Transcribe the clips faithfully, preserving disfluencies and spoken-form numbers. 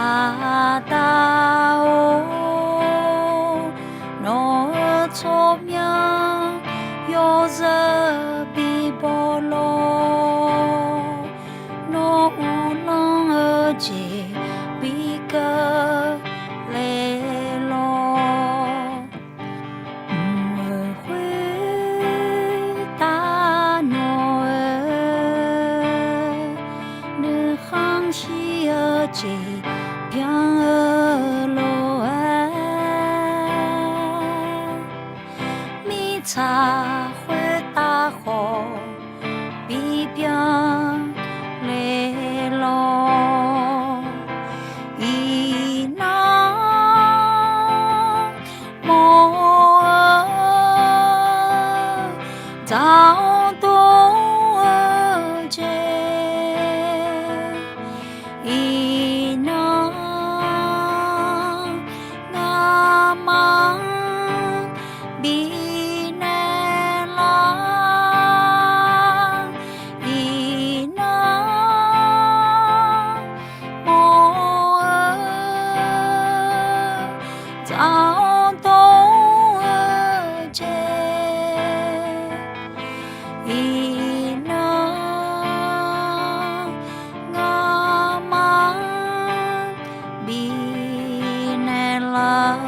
Aqda-or, nawq-euq tsawrmyanr yawzeu bibaw lawr. Nawr uvlanr-eu jeq bi keuvle lawr. Mq-euq khoertav nawq-euq nuikhanr shir-eu jeq byan-eu lof-aer, mirtsaq khoertav khawf bi byan le lawr. Iqnan mawr-eu dzaq-awr dov-eu jeq, iqnan ngamaf-anr bifnaeq lar. Iqnan mawr-eu dzaq-awr dov-eu jeq, iqnan ngamaf-anr bifnaeq lar.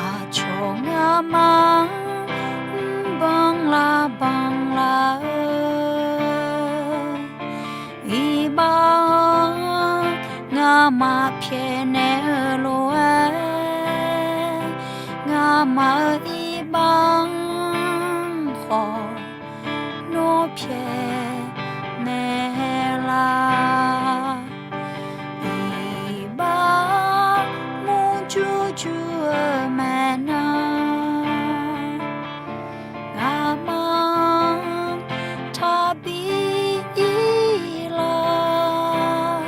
Aqcawq ngamaf-anr mrbanq lar banq lar-eu, iqbax-anr ngamaf pyaeqnaeq-eu lof-aer, ngamaf-euq iqbax-anr khawf nawr pyaeqnaeq lar. Iqbax murjur jur-eu maeqnan, ngamaf-anr taqbi ir lar.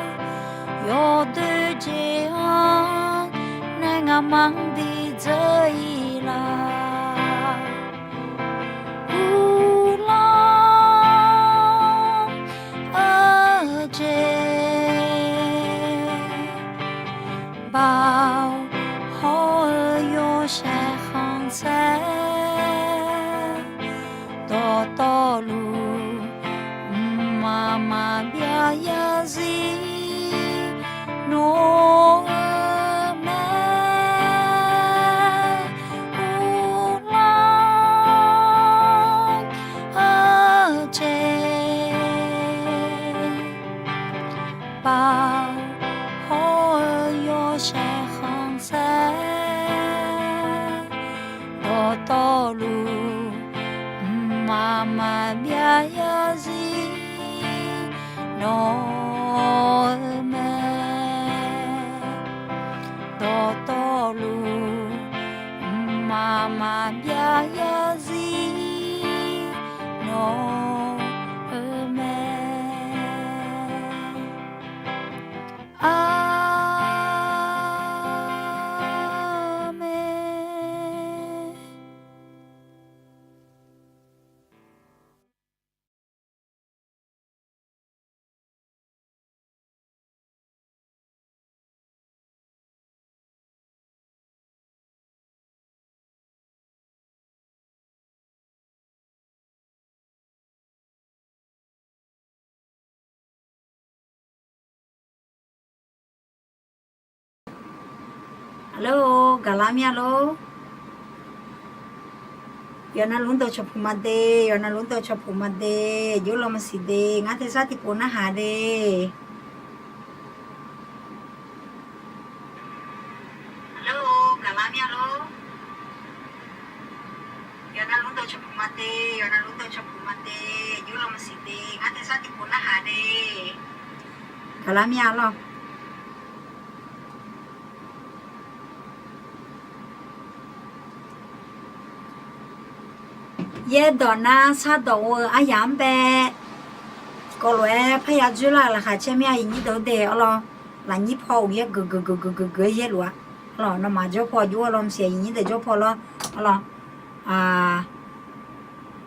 Yawdoer jeq-anr nae ngamaf-anr bidzeur ir lar. Uvlanr-eu jeq, baoq hawr-eu yawshaef khanqsaer, dawqtawvluf mqmaq maqbyav yarzir nawq-eu mae. Uvlanr-eu jeq, baoq hawr-eu yawshaef khanqsaer, dawqtawvluf mqmaq maqbyav yarzir nawq-eu mae. Dawqtawvluf mqmaq maqbyav yarzir nawq-eu mae. Aqmeq. Aqlor, gaqlar mir-a lor. Yawqnan lmr deuq cawqpuq maqde, yawqnan lmr deuq cawqpuq maqde, jawrlaw maqsiq de, ngar tersar tiqpov narhaq de. Aqlor, gaqlar mir-a lor. Yawqnan lmr deuq cawqpuq maqde, yawqnan lmr deuq cawqpuq maqde, jawrlaw maqsiq de, ngar tersar tiqpov narhaq de. Gaqlar mir-a lor. Yaerdawq nar sardawq-eu aryaq-anr bae, kawv lof-aer parya dzoerlar-euq laqkhaq caer mir-a, iqnyir deuq-eu dae arlawr. Lafnyir paw uqyaer geuf geuf geuf geuf geuf geuf-aer yaerluf-a. Arlawr, nawmaf jawr paw jov-a lawr, maqsiq iqnyir deuq jawr paw lawr. Arlawr,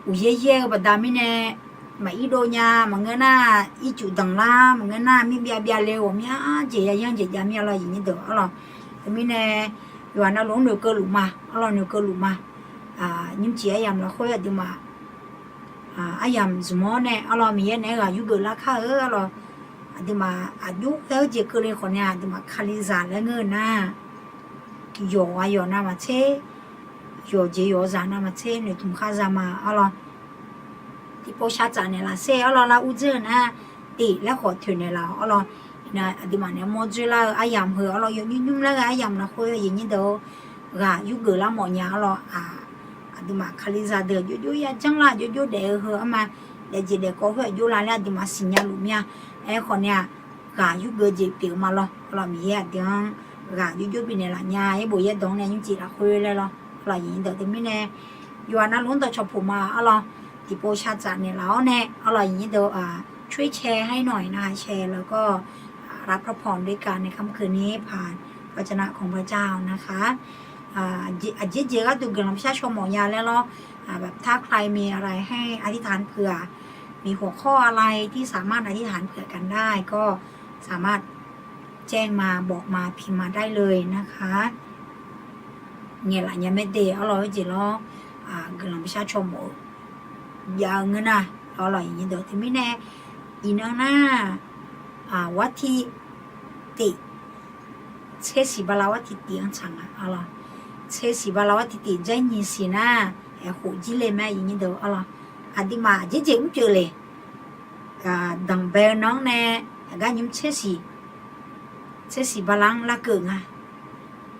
uqyaer yaer-eu baqda mirnae, maqir dov nya, maqngeur nar ircuf danqlar, maqngeur nar mirbyav byav le ghawqmya jeq ya yanr jeq jav mir-a lawr, aqyuif nyir deuq arlawq. Teumirnae yawqghaq navluf-anr noeqkeuv luf ma arlawq, noeqkeuv luf ma. Nymrcif aryamq lafkhoer aqduimaf aryamq zmq-awr nae arlawq, Miqyaer naeq-aer ghaq yurgeuf lar kar-eu arlawq. Aqduimaf aqjox khaer-eu jeq keuvle khawf nae aqduimaf Kalizaq laer ngeur-eu nar, yawq ghaq yawq navmaqtser, yawqjeq yawqzaq navmaqtser noeqtmq khar za ma arlawq. Tiqpov shar tsaf naeqlaf ser arlawq, lar ur dzeur-eu nar, tif laer khawf toeqnaeq laf-awq arlawq. Iqnan aqduimaf naeq-aer mawr dzoerlar-eu aryamq heu arlawq, yawnymr nymr laer ghae aryamq lafkhoer aqyuif nyir deuq-or, ghaq yurgeuf lar mawf nya arlawq. Aq, aqduimaf Kalizaq deuq jovjov yajanr lar jovjov daef-eu heu arma, daefjeq daefkawv khoer-aq jov la laer aqduimaf siqnya luf mir-a. Aerkhawf nae-aq, ghaq yurgeuf jeq pyeuf-eu ma lawr arlawq. Miqyaer aqdui-anr ghaq jovjov bifnaeq laf nya, yaerbof yaerdawq-anr nae nymrcif lafkhoer laer lawr arlawq. Aqyuif nyir deuq teumirnae yawqghaq navluf-anr dawqcawq puq ma arlawq. Tiqpov shar tsaf naeqlaf-awr nae arlawq, aqyuif nyir deuq-or, ช่วยแชร์ให้หน่อยนะคะ แชร์แล้วก็รับพระพรด้วยกันในค่ำคืนนี้ผ่านพระวจนะของพระเจ้านะคะ aqjeq jeq gharduq guiqlanq shar shaw mawf nya laer lawr. แบบถ้าใครมีอะไรให้อธิษฐานเผื่อ มีหัวข้ออะไรที่สามารถอธิษฐานเผื่อกันได้ก็สามารถ แจ้งมา บอกมา พิมพ์มาได้เลยนะคะ ngaeqlaf nya mae de arlawq, heujeq lawr guiqlanq bishar caw mawf-eu jav-eu ngeur nar arlawq, aqyuif nyir deuq. Teumirnae iqnan nar, wartiq tif, tsersiq bala wartiq tif-anr tsaq nga arlawq. Tsersiq bala wartiq tif dzar nyiq siq nar, aerkhof jir le mae, aqyuif nyir deuq arlawq. Aqduimaf aqjeq jeq mrpyeuf le, danqbae-eu nan-anr nae aqgar nymr tsersiq, tsersiq bala-anr larkeuv nga.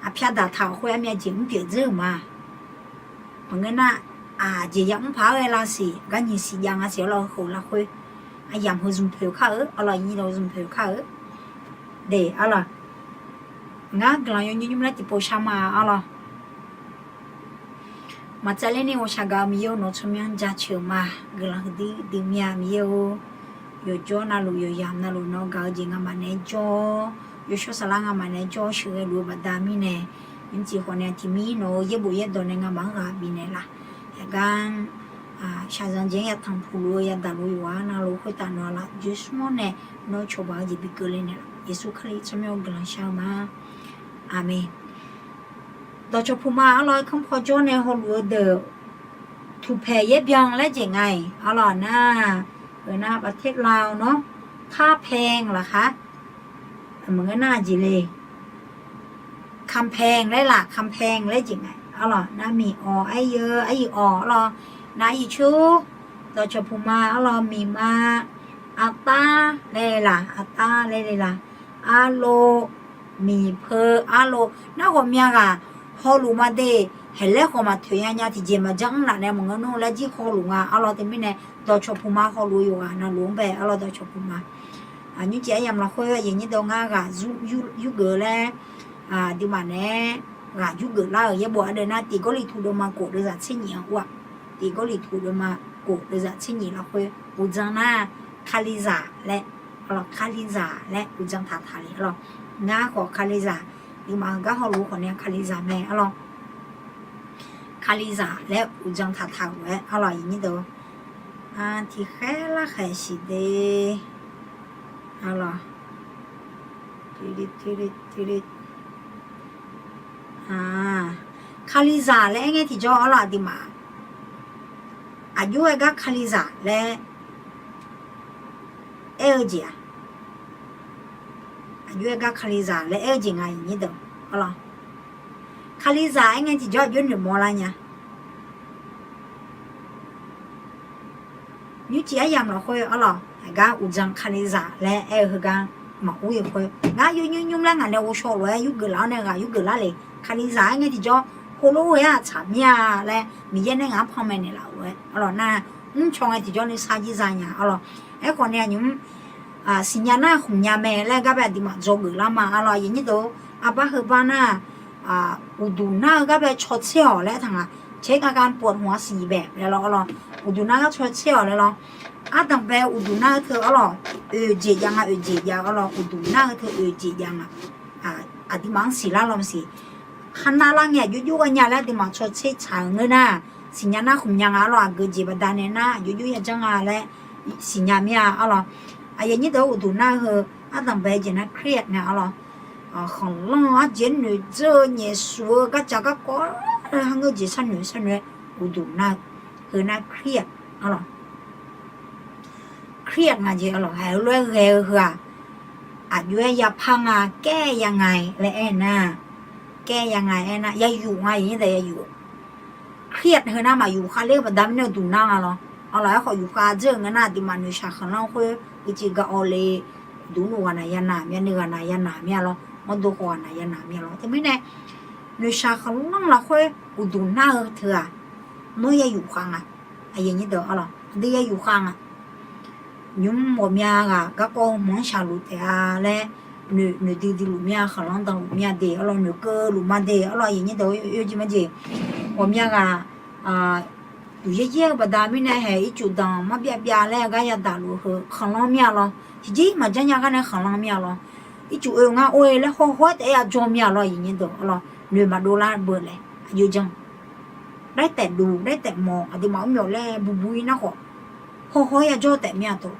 Aqpyar daqtaq-awq khoer armyav jeq mrpyeuf dzeur-euq ma. Maqngeur nar, aqjeq ya mr paq-aer ghae lavsiq, gar nyiq siq jav nga siq arlawq, heukhof lafkhoer aryamq heu zmq poeq kar-eu arlawq, aqyuif nyir deuq zmq poeq kar-eu de arlawq. Ngar guiqlanq yawnymr nymr laer tiqpov shar ma arlawq. Maqtsaevler ni ghawqshaq gaq-eu Miqyaer-or, nawq tsawrmyanr-anr jaceuq-eu ma. Guiqlanq huiqdui dui mir-a Miqyaer-or. Yawqjawr navluf yawqyamq navluf nawq gaq-eu jeq ngamaf naeq-aer jawr-awr, yawshawr saflar ngamaf naeq-aer jawr-awr sheuqghae luf-eu baqda mirnae, nymrcif khawf nae tiq mir nawq-euq yaerbof yaerdawq nae ngamaf-anr ghaq bifnaeq laf. Aqgar-anr shaqzanq jeq-anr yataq puq luf-eu yadaq luf yawqghaq navluf khoertav nawq-aq laf joe smr-awr nae nawr cawba-eu jeq bi keuvle naeqlaf. Yeqsur Kali tsawrmyanr-or guiqlanq shar-eu ma. Aqmeq. Dawqcawq puq ma arlawq, kanr paw jawr nae hawluf-eu deuq, ถูกแผ่เยียบย่อง laer jeq nga-iq arlawq nar, heu nar ประเทศลาว nawr ค่าแพง laqkhaq, maqngeur nar jeq le, กำแพง laer laf, กำแพง laer jeq nga arlawq nar, miq awq aryeu aryuif awq arlawq, nar aryuif coer, dawqcawq puq ma arlawq, miqma, aqtar laer le laq, aqtar laer le laq, arlov, miqpeu, arlov nar ghawqmya ghaq hawluf ma de, haeq laer khawf maqtoeq nya nya tiqjeq maqjanr mr laf nae maqngeur nmr laer jir hawluf nga arlawq. Teumirnae dawqcawq puq ma hawluf-eu yawqghaq navluf-anr bae arlawq, dawqcawq puq ma. Nymrcif aryamq lafkhoer aqyuif nyir deuq ngar ghaq yurgeuf laer, aqduimaf naeq-aer ghaq yurgeuf lar-euq yaerbof ardeuv nar, tiq Gawrliqtu deuvma kof deuvzaq tser nyif-anr ur-aq, tiq Gawrliqtu deuvma kof deuvzaq tser nyif lafkhoer uqdzan nar, Kalizaq laer arlawq, Kalizaq laer uqdzan taqtaq le arlawq. Ngar khawf Kalizaq, aqduimaf heugar hawluf khawf nae Kalizaq mae arlawq. Kalizaq laer uqdzan taqtaq-euq-aer arlawq, aqyuif nyir deuq. Tiqkhaer larkhaeq siq de arlawq. Kalizaq laer aer ngae tiqjawr arlawq, aqduimaf aqjox-aer gar Kalizaq laer aer-eu jeq-aq, aqjox-aer gar Kalizaq laer aer-eu jeq nga, aqyuif nyir deuq arlawq. Kalizaq aer ngae tiqjawr aqjox noeqmawr lar nya. Nymrcif aryamq lafkhoer arlawq, aqgar uqdzan Kalizaq laer aer-eu heugar maqur-eu khoer, ngar yawnymr nymr laer ngaq nae ghovshaw lof-aer yurgeuf laf-awr nae ghaq yurgeuf lar le. Kalizaq aer ngae tiqjawr heulof-aer-aq tsaq mir-a laer Miqyaer nae ngaq-anr panmaeq naeqlaf-euq lof-aer arlawq nar, mrcaw ngae tiqjawr nuisar jir zanya arlawq. Aerkhawf nae aqnymr siqnya nar khmq nya mae laer gar bae aqduimaf dzawgeuf lar ma arlawq, aqyuif nyir deuq. Arbar heubar nar, uqduq nar-eu gar bae caw tser-awq laer taq nga. ใช้อาการปวดหัวสี่แบบ laer lawr arlawq, uqduq nar gar caw tser-awq laer lawr. Ardanqbae uqduq nar-eu teu arlawq, oeq jeq jav nga, oeq jeq jav-eu arlawq, uqduq nar-eu teu oeq jeq jav nga. Aqduimaf-anr siqlar lawq maqsiq, kharnar lar ngae aqjox jox ghae nya laer aqduimaf caw tser tsaq-euq ngeur nar, siqnya nar khmq nya nga arlawq, aqgeu jeq baqdanae nar aqjox jox yajanr nga laer siqnya mir-a arlawq. Aqyuif aqnyir deuq-anr uqduq nar-eu heu ardanqbae jeq nar เครียด nga arlawq. Khanqlanr-eu arjeq noeqdzeur-eu nyaefsuf-eu gardzaq garkawv harngeur jeq sharnoeq sharnoeq-aer uqduq nar-eu heu nar เครียด arlawq. เครียด nga jeq arlawq. Haiq heulof-aer ghae-eu heu-aq, aqjox-aer yapar nga, kaer ya ngae laer aernar, kaer ya ngae aernar yayuf nga, aqyuif aqnyir deuq yayuf-eu. เครียด heu nar maqyuf khavler-eu baqda mirnae uqduq nar nga lawr. Arlawq, aerkhawf yufkhav dzeur-euq ngeur nar aqduimaf noeqshaq khanqlanr khoer uicuiv gar awv le, duqnur ghaq naq ya naq mir-a, nuighaq naq ya naq mir-a lawr, mawrdo khawf ghaq naq ya naq mir-a lawr. Teumirnae noeqshaq khanqlanr lafkhoer uqduq nar-eu teu-aq, nawr yayuf khav nga. Aqdui yayuf khav nga. Nymr ghawqmya ghaq garkawv hmq-anr shaqluf taef-a laer, noeq duidui luf mir-a, khanqlanr danluf mir-a de arlawq, noeqkeuv luf ma de arlawq, aqyuif aqnyir deuq-or, yawjeq majeq. Ghawqmya ghaq duq yaer yaer-eu baqda mirnae haeq ircuf danq marbyav byav laer gar yadaq luf heu khanqlanr mir-a lawr. Tiqjeq maqjanr nya gar nae khanqlanr mir-a lawr. Ircuf oe ngar or-e laer hawhaw-aer taef-aer yajawr mir-a lawr, aqyuif aqnyir deuq arlawq, noeq maqdov lar beu laer aqjox janr. Laer taef duq laer taef mawq aqduimaf mr myawf laer bubu-ir nar khawf, hawhaw-aer yajawr taef mir-a teu.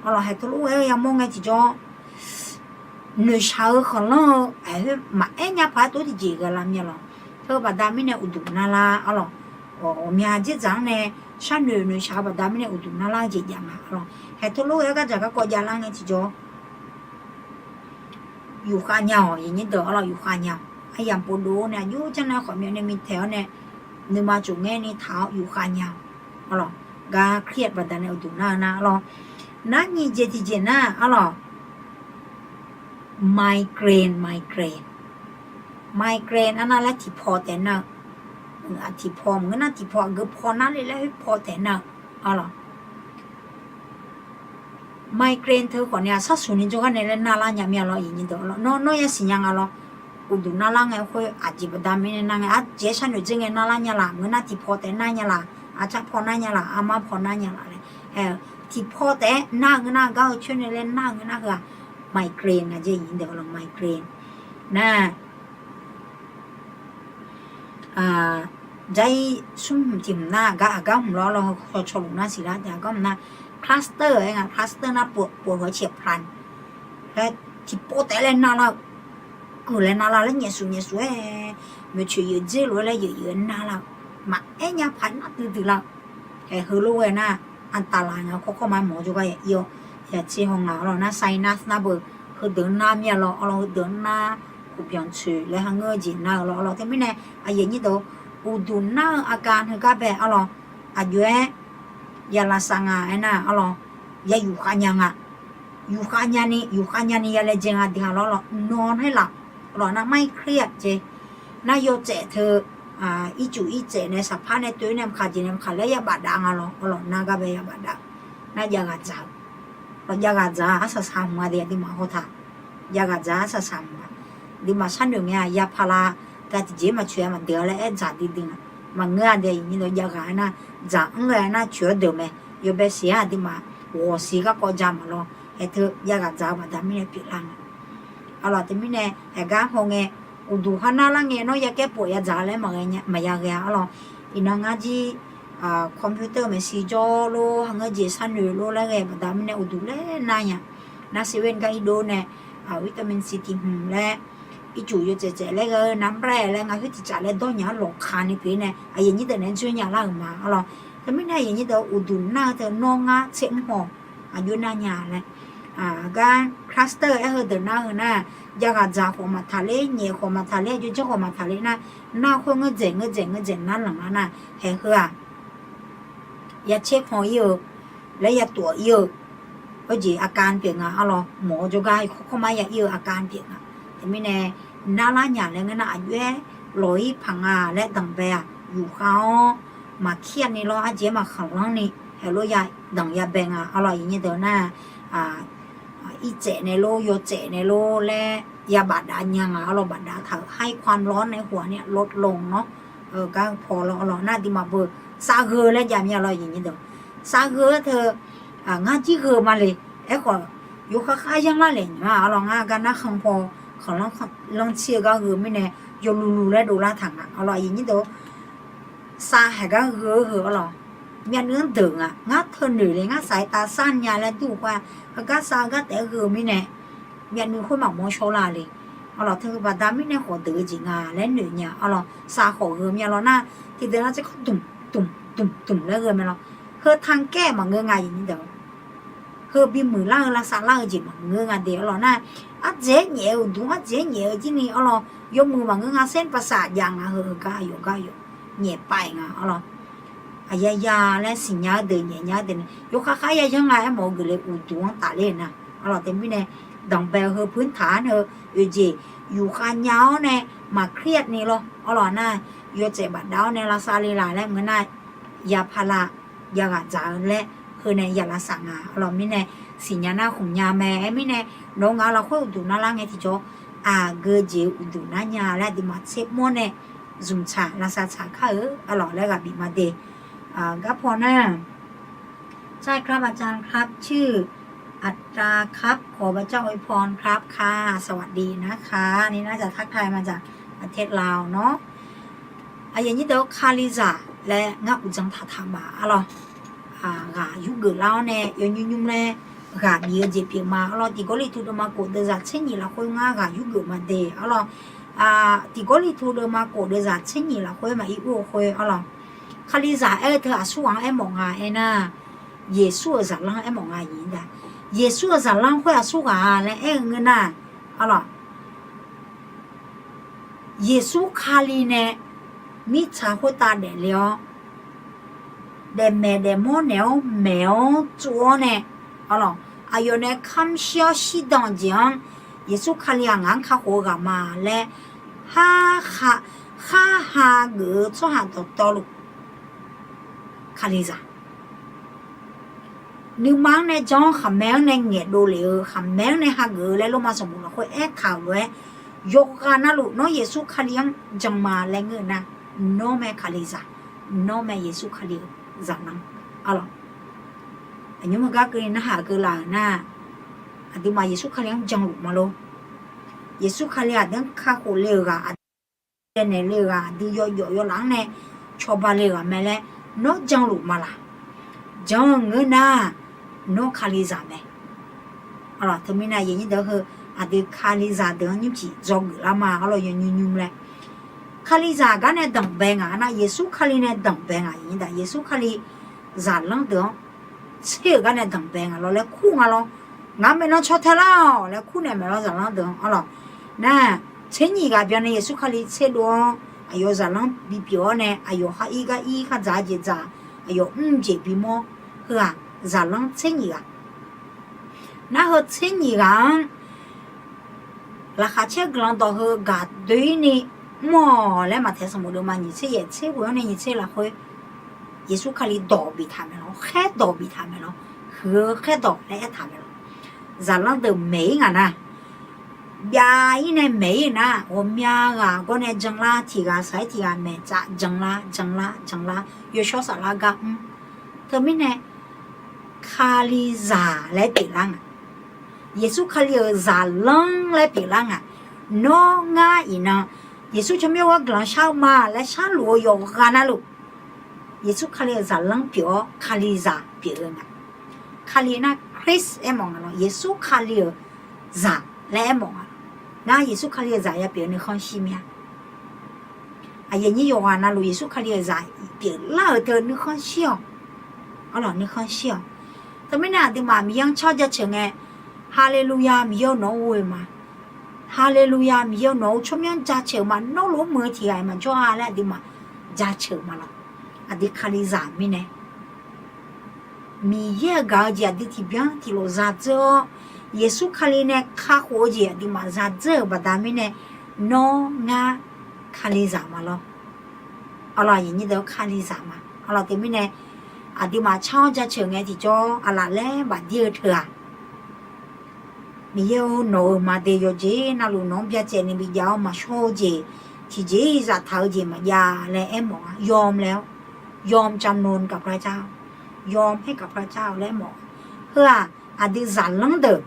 Arlawq, haeq teulof ghae-eu yamawr ngae tiqjawr noeqshaq-eu khanqlanr-eu aeqhoer maqaer nya paq-aer tov tiqjeq ghae lar mir-a lawq. Teu baqda mirnae uqduq narlar arlawq. Ghawqmya dzerdzaq-anr nae sharnoeq noeqshaq-eu baqda mirnae uqduq narlar-eu jeq jav nga arlawq. Haeq teulof ghae-eu gardzaq garkawv javlar ngae tiqjawr yufkhav nya-awq, aqyuif aqnyir deuq arlawq, yufkhav nya-awq. Aryamq pov dov-awr nae aqjox janr nae khawf myawf nae mitaeq-awr nae nuima tsof ngaer ni taq-awr yufkhav nya-awq. Arlawq, gar เครียด baqda nae uqduq nar-eu nar arlawq. Narnyiq jeq tiqjeq nar arlawq, migraine, migraine. Migraine arnar laer tiqpaw taef nar-eu, tiqpaw maqngeur nar tiqpaw aqgeu paw nar le laer khoer paw taef nar-eu arlawq. Migraine teu khawf nae aqsar smq ni jawrgar nae laer narlar nya mir-a lawr, aqyuif aqnyir deuq arlawq. Nawr nawr yasiq nya nga lawr. Uqduq narlar ngae khoer aqjeq baqda mirnae nar ngae, aqjeq sharnoeq dzer ngae narlar nya laf, maqngeur nar tiqpaw taef nar nya laf, aqcar paw nar nya laf, armar paw nar nya laf laer. Haeq-eu tiqpaw taef-aer nar-eu ngeur nar gar-eu coer nae laer nar-eu ngeur nar heu-aq migraine nga jeq, aqyuif aqnyir deuq arlawq, migraine nar. Jar-ir smr hmq tiq hmq nar aqgar aqgar hmq lawr lawr, hawcaw luf nar siqlar taef aqgar hmq nar, cluster-aer nga, cluster nar pov pov-awr ciq plan laer tiqpaw taef-aer laer narlar-eu, keuv laer narlar laer nyaefsuf nyaefsuf-aer, maeqtsoeq yeuf dzer lof-aer laer yeuf yeuf-aer narlar-eu, maqaer nya paq-aer nar duidui lar-eu. Haeq heulof ghae nar, อันตราย nga, kawrkawr ma mawq-awr jawrgar ya ir-awr, yaqtser haw ngaq arlawq nar sinus nar beu, heudeuq-anr nar mir-a lawr arlawq, heudeuq-anr nar, khof byanq tsoeq laer harngeur-eu jeq nar-eu lawr arlawq. Teumirnae aqyuif aqnyir deuq-or, uqduq nar-eu อาการ heugar bae arlawq, aqjox-aer yalafsaf nga aernar arlawq, ya yufkhav nya nga. Yufkhav nyani yufkhav nyani yalaejae nga dui-a lawr arlawq, nawr naeq laf lawq nar ไม่เครียด jeq. Nar yawtsaef teu ircuf irtsaef nae saqpar nae toeq nae maqkaq jeq nae maqkaq laer ya bafdav nga lawr arlawq, nar gar bae ya bafdav. Nar jav ghaq dzaq-eu lawq, jav ghaq dzaq-a arsaq saq hmq-a de aqduimaf hawtaq. Jav ghaq dzaq-a arsaq saq hmq-a. Aqduimaf sharnoeq ngae-aq ya pala, ga tiqjeq maqcoeq-a maqdeuq-a laer aer dzaq duidui nga. Maqngeur-a de aqyuif aqnyir deuq, jav ghaq aernar dzaq-anr ghae aernar coeq-awr deuq mae. Yawbae siq-ar aqduimaf ghawqsiq garkawv ja maqlawr. Haeq teu jav ghaq dzaq-eu baqda mirnae pyeuflar nga. Arlawq, teumirnae haeq gar hawngae, uqduq har narlar ngae nawr ya kaer pov ya dzaq laer maqya ghae-a arlawq. Iqnan ngar jir computer maeqshi jawr lor, harngeur jeq sharnoeq lor laer ghae baqda mirnae uqduq laer nar nya. Nar siqver gar irdov nae vitamin C tiq hmq laer, ircuf yawtsaef tsaef laer ghae-eu navmr-aer laer ngar khoer tiq tsaf laer dawr nya-anr lawqka ni pyeuf-ir nae aqyuif aqnyir deuq naeq-aer dzoer nya lar-euq ma arlawq. Teumirnae aqyuif aqnyir deuq uqduq nar-eu teu nawr ngar tser mr haw aqjox nar nya laer. Gar cluster aer heudeuq nar heu nar, jav ghaq dzaq khawf maqtaq ler, nyaef khawf maqtaq ler, aqjox janr khawf maqtaq ler nar, nar khoer ngeur dzaeq ngeur dzaeq ngeur dzaeq nar lanq lar nar, haeq heu-aq ya tser haw ir-eu laer ya tov ir-eu, khoerjeq อาการ pyeuf nga arlawq. Mawq-awr jawrgar kawrkawr ma ya ir-eu อาการ pyeuf nga. Teumirnae narlar nya laer ngeur nar aqjox-aer lawq-ir paq nga laer danqbae-aq yufkhav-awr maqkir-a ni lawr, arjeq-aer maqkhanqlanr ni, haeq lof ya danq ya bae nga arlawq. Aqyuif aqnyir deuq nar, irtsaef nae lor yawtsaef nae lor laer ya bafdav nya nga arlawq. Bafdav taq-euq ให้ความร้อนในหัวเนี่ยลดลงเนาะ gar paw lawr arlawq. Nar aqduimaf beu savgheu laer jav mir-a lawr aqyuif aqnyir deuq. Savgheu-aer teu ngar jir gheu ma le. Aerkhawf yawkhav khav yanr lar le nya arlawq. Ngar gar narkhan paw khanqlanr lanrcir-eu gar gheu mirnae yawlulu laer dovlar taq nga arlawq aqyuif aqnyir deuq. Sav haeq gar gheu-eu heu arlawq. Myavnuiv-anr deuq nga, ngar teunoeq le, ngar saqaer tav sar nya laer dur khoer-a, heugar sar heugar taef-aer gheu-eu mirnae, myavnuiv khoer maqmawr shawr lar le. Arlawq, teu baqda mirnae khawf deuq-eu jeq nga laer noeq nya. Arlawq, sar khawf gheu mya lawr nar, tiqdeuq nar tserkawr dmq dmq dmq dmq laer gheu mae lawr. Heu tanqkaer maqngeur nga, iqnyir deuq. Heu bimuiq lar-eu lavsav lar-eu jeq maqngeur nga de. Arlawq nar, ardzaeq-aer nyaef-eu uqduq, ardzaeq-aer nyaef-eu jir ni, arlawq, yawmuiq maqngeur nga, saer npasaq jav nga, heu gar yawqgar yawq nyaef pav-aer nga. Arlawq, aqyaya laer siqnya-eu deuq nyaefnya-eu deuq nae yawkhav khav yayanr nga aermawf-eu geufle uqduq-anr tafler-eu nar. Arlawq, teumirnae danqbae-eu heu พื้นฐาน heu oeqjeq yufkhav nya-awr nae maqklir-a ni lawr. Arlawq nar, yawtsaef bafdav-awr nae lavsav le laf laer ngeur nar, ya pala, ya ghaq dzaq-eu laer, heu nae ya lavsav nga. Arlawq, mirnae siqnya nar khmq nya mae. Aer mirnae, nawq-eu ngaq-eu lafkhoer uqduq narlar ngae tiqjawr, aqgeu jeq-eu uqduq nar nya laer aqduimaf tsermawr nae zmqtsaq lavsav tsaq kar-eu. Arlawq, laer ghaq bif ma de. อ่า ครับผมนะ ใช่ครับอาจารย์ครับ ชื่ออัตราครับ ขอพระเจ้าอวยพรครับ ค่ะ สวัสดีนะคะ นี่น่าจะทักทายมาจากประเทศลาวเนาะ Aqyuif aqnyir deuq-awr, Kalizaq laer ngar uqdzan taqtaq ma. Arlawq, ghaq yurgeuf lar-awr nae yawnymr nymr laer ghaq bif-eu jeq pyeuf ma. Arlawq, Tiqgawrliqtu deuvma kof deuvzaq tser nyif lafkhoer ngar ghaq yurgeuf ma de. Arlawq, Tiqgawrliqtu deuvma kof deuvzaq tser nyif lafkhoer maqir ur-eu khoer, arlawq, Kalizaq aer-eu teu aqsurghaq-anr aermawf nga aernar, Yeqsur-euq zaqlanr aermawf nga. Yeqsur-euq zaqlanr khoer aqsurghaq laer aer-eu ngeur nar, arlawq, Yeqsur Kali nae mirtsaq khoertav daefle-awr, daefmaeq daefmawr naeq-awr maeq-awr tsov-awr nae, arlawq, aqyawf nae kamr shir-awr shirdan-eu jeq-anr, Yeqsur Kali-aq ngaq-anr kakhof-eu ghaq ma laer, khar ha geuf-eu tsawrhaq dawqtawvluf Kalizaq, nuima-anr nae jan-awr khaqmae-anr nae ngaeqdov lef-eu, khaqmae-anr nae hageuf-eu laer Lormav sanqbof lafkhoer aertaq-euq lof-aer, yawqghaq navluf nawr Yeqsur Kali-anr jan ma laer ngeur-eu nar, nawr mae Kalizaq, nawr mae Yeqsur Kali-euq zaqlanr. Arlawq, aqnymr meugar keuvni narhaq keuv laf-euq nar, aqduimaf Yeqsur Kali-anr janluf ma lor. Yeqsur Kali aqdui-anr kakhof le-euq ghaq, aqdui naeq le-euq ghaq, aqdui yawjawf yawlaf-anr nae cawba le-euq ghaq mae laer nawr janluf ma laq? Jan-eu ngeur nar, nawr Kalizaq mae. Arlawq, teumirnae aqyuif aqnyir deuq-awr, heu aqdui Kalizaq deuq-anr nymrcif dzawgeuf lar ma. Arlawq, yawnymr nymr laer Kalizaq gar nae danqbae ngaq nar, Yeqsur Kali nae danqbae ngaq. Aqyuif aqnyir deuq, Yeqsur Kali zaqlanr deuq-anr tser-euq gar nae danqbae ngaq lawr laer kur nga lawr. Ngaq-anr maeqnan caw tae lar-awq laer kur naeq maeq lawr zaqlanr deuq-anr. Arlawq, nar, tser nyif ghaq byanni Yeqsur Kali tserdov-awr aqyawf zaqlanr bipyeuf-awr nae aqyawf khar ir gar ir, khar dzaq-eu jeq dzaq, aqyawf mr jeq bimawr. Heu-aq, zaqlanr tser nyif ghaq. Nar heu tser nyif ghaq-anr laqkhaq caer guiqlanq dawq heu gaq doeni mr-awq laer Maqtaeq sanqbof deuvma nyiq tser yaef tser ghoe-anr nae nyiq tser lafkhoer Yeqsur Kali dawq biftaq mae lawr, khaerdawq biftaq mae lawr, huiq-eu khaerdawq laer aertaq mae lawr. Zaqlanr deuq maeq-ir ngaq nar, byav-ir nae maeq-ir nar, ghawqmya ghaq gawr nae janlar, tiq ghaq saq-aer tiq ghaq maeqtsaf janlar janlar janlar, yawshawr saflar gar mr. Teumirnae Kalizaq laer pyeuflar ngaq. Yeqsur Kali-euq zaqlanr laer pyeuflar ngaq. Nawr ngar iqnan Yeqsur tsawrmyanr ghoer guiqlanq shar-eu ma laer sharluf-eu yawqghaq navluf, Yeqsur Kali-euq zaqlanr pyeuf-awr Kalizaq pyeuf-eu nga. Kali nar Kris aermawf nga lawr, Yeqsur Kali-euq zaq laer aermawf nga. Ngar Yeqsur Kali-euq zaq yapyeuf-eu nuikhanr shir mir-a. Aqyuif aqnyir yawqghaq navluf Yeqsur Kali-euq zaq pyeuflar-euq teu nuikhanr shir-awq. Arlawq, nuikhanr shir-awq. Teumirnae aqduimaf Miqyaer-anr car jaceuq ngae, Haleluya, Miqyaer-eu nawq-anr ghoe ma. Haleluya, Miqyaer-eu nawq-eu tsawrmyanr jaceuq ma, nawr lof-aer muiq-eu tiq ghaq-iq maqjawr-a laer aqduimaf jaceuq ma lawq. Aqdui Kalizaq mirnae Miqyaer-euq gaq-eu jeq aqdui tiqbyan tiqlof zadzeur-awr, Yeqsur Kali nae kakhof-eu jeq aqduimaf zadzeur-euq baqda mirnae, nawr ngar Kalizaq ma lawr. Arlawq, aqyuif aqnyir deuq-awr, Kalizaq ma. Arlawq, teumirnae aqduimaf car-awr jaceuq ngae tiqjawr aqlaf laer bafdir-eu teu-aq, Miqyaer-or, nawq-euq maqde yawqjeq navluf nawq-anr byacaevni bijav-awr maqshawr-eu jeq tiqjeq-iq zaftaq-eu jeq maqjav laer aermawf-a. ยอมแล้ว ยอมจำนนกับพระเจ้า ยอมให้กับพระเจ้า laer aermawf-a. Heu-aq, aqdui zaqlanr deuq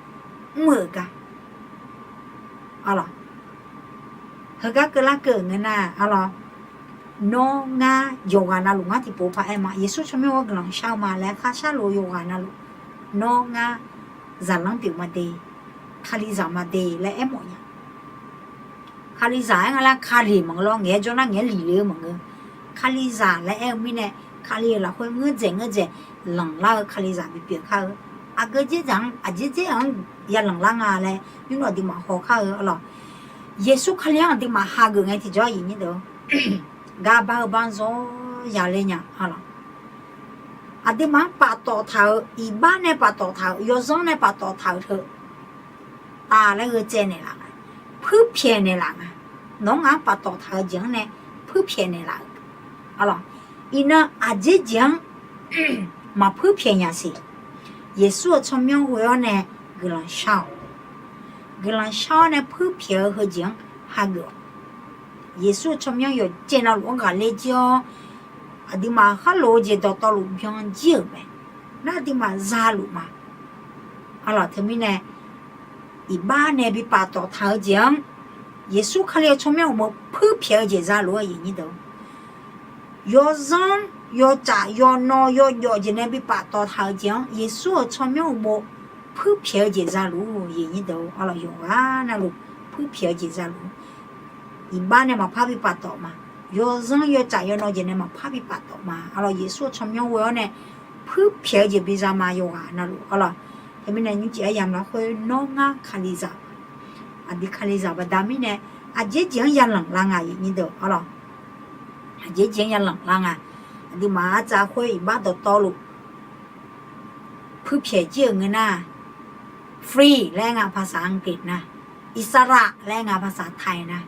mr-euq gar. Arlawq, heugar keuvlar keuv-euq ngeur nar, arlawq, Nawr ngar yawqghaq navluf ngar tiqpov paq-aer ma, Yeqsur tsawrmyanr-eu guiqlanq shar-eu ma laer kharshar lof-eu yawqghaq navluf, nawr ngar zaqlanr pyeuf ma de, Kalizaq ma de laer aermawf nya. Kalizaq aer nga laer Kali maqngeur lawr, ngaeq-aer jawr nar ngaeq-aer liq le-eu maqngeur. Kalizaq laer aer-eu mirnae, Kali-euq lafkhoer ngeur dzaeq ngeur dzaeq lanqlar-eu Kalizaq bipyeuf kar-eu. Aqgeu dzer dzaq-anr aqdzer dzer-anr yalanqlar nga laer nymr-eu aqduimaf haw kar-eu arlawq. Yeqsur Kali-anr aqduimaf hageuf ngae tiqjawr aqyuif nyir deuq, gar bar-eu bar zawr yale nya arlawq. Aqduimaf-anr paftawf taq-euq, iqbax nae paftawf taq-euq, yawzanr nae paftawf taq-euq teu, taf laer gheutsaev naeqlaf nga, puirpyaeq naeqlaf nga. Nawq-anr ngaq-anr paftawf taq-eu jeq-anr nae puirpyaeq naeqlaf-euq arlawq. Iqnan aqdzer jeq-anr maqpuir pyaeq nya siq. Yeqsur-euq tsawrmyanr ghoe-awr nae guiqlanq shar-awq. Guiqlanq shar-awr nae puirpyaeq-eu heujeq-anr hageuf-awq. Yeqsur-euq tsawrmyanr yawqjeq navluf-anr ghaqler jir-awr, aqduimaf khar lof-eu jeq dawqtawvluf byan jir-euq mae. Nar aqduimaf zaluf ma. Arlawq teumirnae, iqbax nae bi paftawf taq-eu jeq-anr, Yeqsur Kali-euq tsawrmyanr uqmov puirpyaeq-eu jeq zaluf-eu aqyuif nyir deuq, yawzanr yawtsaf yawnaw yawjawf jeq nae bi paftawf taq-eu jeq-anr Yeqsur-euq tsawrmyanr uqmov puirpyaeq-eu jeq zaluf-eu aqyuif nyir deuq, arlawq yawqghaq navluf puirpyaeq-eu jeq zaluf. Iqbax nae maqpar bi paftawf ma. Yawzanr yawtsaf yawnaw jeq nae maqpar bi paftawf ma. Arlawq Yeqsur-euq tsawrmyanr ghoe-awr nae puirpyaeq-eu jeq biza ma yawqghaq navluf arlawq. Teumirnae nymrcif aryamq lafkhoer nawr ngar Kalizaq ma. Aqdui Kalizaq baqda mirnae, aqjeq jeq-anr yalanq lar nga aqyuif nyir deuq arlawq. Aqjeq jeq-anr yalanq lar nga. Aqduimaf artsaf khoer iqbax dawqtawvluf puirpyaeq jir-euq ngeur nar, free laer aer nga ภาษาอังกฤษ nar, อิสระ laer aer nga ภาษาไทย nar,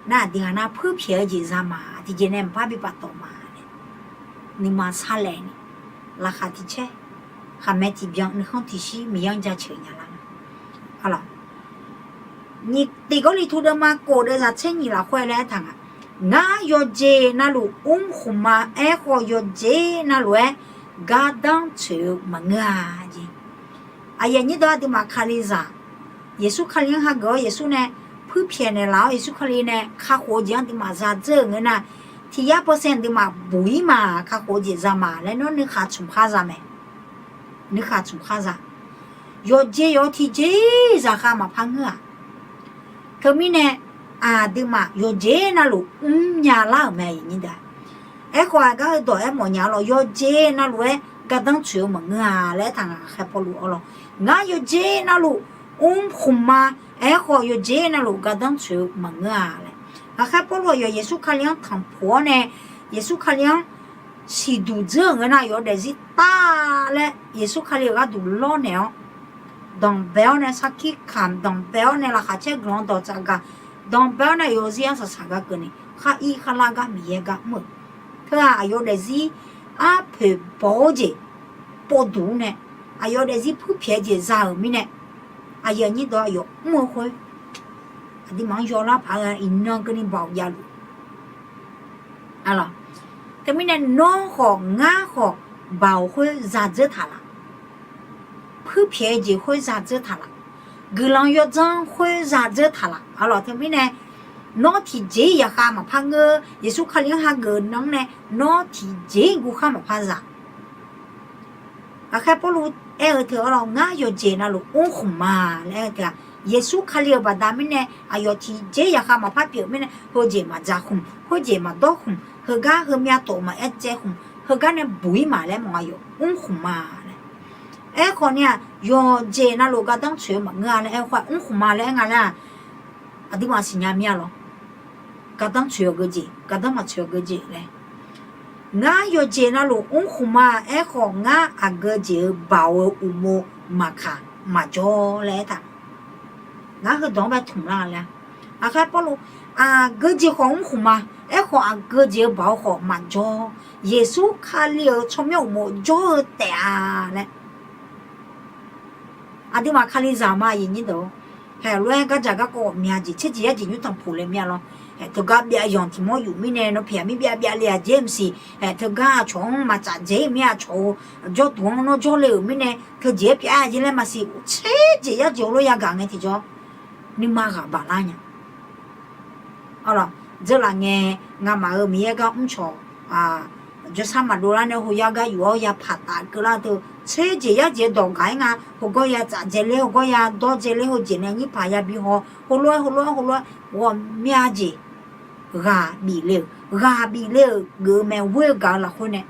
nar aqdui ghaq nar puirpyaeq-eu jeq za ma, tiqjeq nae maqpar bi paftawf ma nae, nuima sarlaeq ni, laqkhaq tiq caer, khaqmae tiq byan, nuikhanr tiq shir, Miqyaer-anr jaceuq nya lar nga. Arlawq, nyiq tiq Gawrliqtu deuvma kof deuvzaq tser nyiq lafkhoer laer aertaq nga, ngar yawqjeq navluf mrkhmq ma. Aerkhawf yawqjeq navluf-aer gardanr tsoeq-eu maqngeur-a jeq. Aqyuif nyir deuq, aqduimaf Kalizaq, Yeqsur Kali-anr hageuf-awr Yeqsur nae puirpyaeq naeqlaf-awr Yeqsur Kali nae kakhof-eu jeq-anr aqduimaf zadzeur-euq ngeur nar, tiq yar percent aqduimaf buq-ir ma, kakhof-eu jeq za ma laer nawr nuikhaq tsmq khar za mae. Nuikhaq tsmq khar za. Yawqjeq yawq-eu tiqjeq zaqkhav maqpar ngeur-aq. Teumirnae aqduimaf yawqjeq navluf mrnya lar-euq mae aqyuif nyir deuq-a. Aerkhawf aqgar heudawq aermawf nya lawq, yawqjeq navluf-aer gardanr tsoeq-eu maqngeur-a laer aertaq nga. Ghaqkhaer Pawrluv arlawq, ngar yawqjeq navluf mrkhmq ma. Aerkhawf yawqjeq navluf gardanr tsoeq-eu maqngeur-a laer. Ghaqkhaer Pawrluv aqyawf Yeqsur Kali-anr tanqpuq-awr nae, Yeqsur Kali-anr siqduq dzeur-euq ngeur nar, aqyawf-euq daefzir tar laer Yeqsur Kali-euq gharduq lawrnaeq-awr, danqbae-awr nae sarkir kamq, danqbae-awr nae laqkhaq caer guiqlanq dawqtsaf gaq, danqbae-awr nae aqyawf-euq zir arsaq saq gar keuvni, khar ir khar lar gar Miqyaer gar mr-euq. Teu-aq aqyawf-euq daefzir arpoeq baw-eu jeq povduq-awr nae, aqyawf-euq daefzir puirpyaeq-eu jeq za-euq mirnae, aqyuif aqnyir dawq aqyawf mr-eu khoer, aqduimaf-anr yawlar paq-aer iqnan keuvni baoq javluf Teumirnae nawr khawf ngar khawf, baoq khoer zadzeur taq laf, puirpyaeq-eu jeq khoer zadzeur taq laf, guiqlanq yawdzanr khoer zadzeur taq laf. Arlawq teumirnae nawr tiqjeq-ir yaqkhav maqpar ngeur, Yeqsur Kali-anr hageuf nan-anr nae nawr tiqjeq-ir guvkhar maqpar zaq. Ghaqkhaer Pawrluv aer-eu teu arlawq, ngar yawqjeq navluf mrkhmq ma laer aer-eu teu-aq, Yeqsur Kali-euq baqda mirnae aqyawf tiqjeq-ir yaqkhav maqpar pyeuf-euq mirnae, heujeq maqdzaq khmq, heujeq maqdawr khmq, heugar heumyav tof maqaer tsaev khmq, heugar nae buq-ir ma laer mawf aqyawf mrkhmq ma laer. Aerkhawf ni-aq, yawqjeq navluf gardanr tsoeq-eu maqngeur-a laer aer-eu khoer-aq, mrkhmq ma laer aer nga laer-aq, aqduimaf siqnya mir-a lawq. Gardanr tsoeq-eu geujeq, gardanr maqtsoeq-eu geujeq laer. Ngar yawqjeq navluf mrkhmq ma. Aerkhawf ngar aqgeu jeq-eu baoq-eu uqmov maqkaq maqjawr laer aertaq. Ngar heudawq-anr bae tmq lar-a laer. Ghaqkhaer Pawrluv, aqgeu jeq khawf mrkhmq ma. Aerkhawf aqgeu jeq-eu baoq-eu khawf maqjawr. Yeqsur Kali-euq tsawrmyanr uqmov jawr-eu taef-a laer. Aqduimaf Kalizaq ma aqyuif nyir deuq-or, haeq lof-aer gardzaq garkawv ghawqmya jeq tserjeq yarjeq nymr tanqpuq le mir-a lawr. Haeq teugar byav yanq tiq mawr yuf mirnae nawr pyaq mir byav byav le-aq dzaer maqsiq. Haeq teugar aqcawq-anr maqtsaf dzaer mir-a, aqcawq-eu jawrduq-anr nawr jawrle-euq mirnae teujeq-aer pyav-a jeq laer maqsiq. Tserjeq yarjeq heulof yagaq ngae tiqjawr nuima ghaq baq lar nya. Arlawq, dzeurlaf ngae, ngamaf-euq Miqyaer gar mrcawq jawrsar maqdov lar nae hoyar gar yuf-awr ya paqtaf keuvlar teu, tser jeq yar jeq dawq gaq-aer nga, heugar ya tsaf dzae ler, heugar ya dawr dzae ler, heujeq nae nyir paq yabi haw, heulof-aer heulof-aer heulof-aer ghawqmya jeq ghaq bif le-euq, ghaq bif le-euq geuf-eu mae, ghoer-eu gaq-eu lafkhoer nae.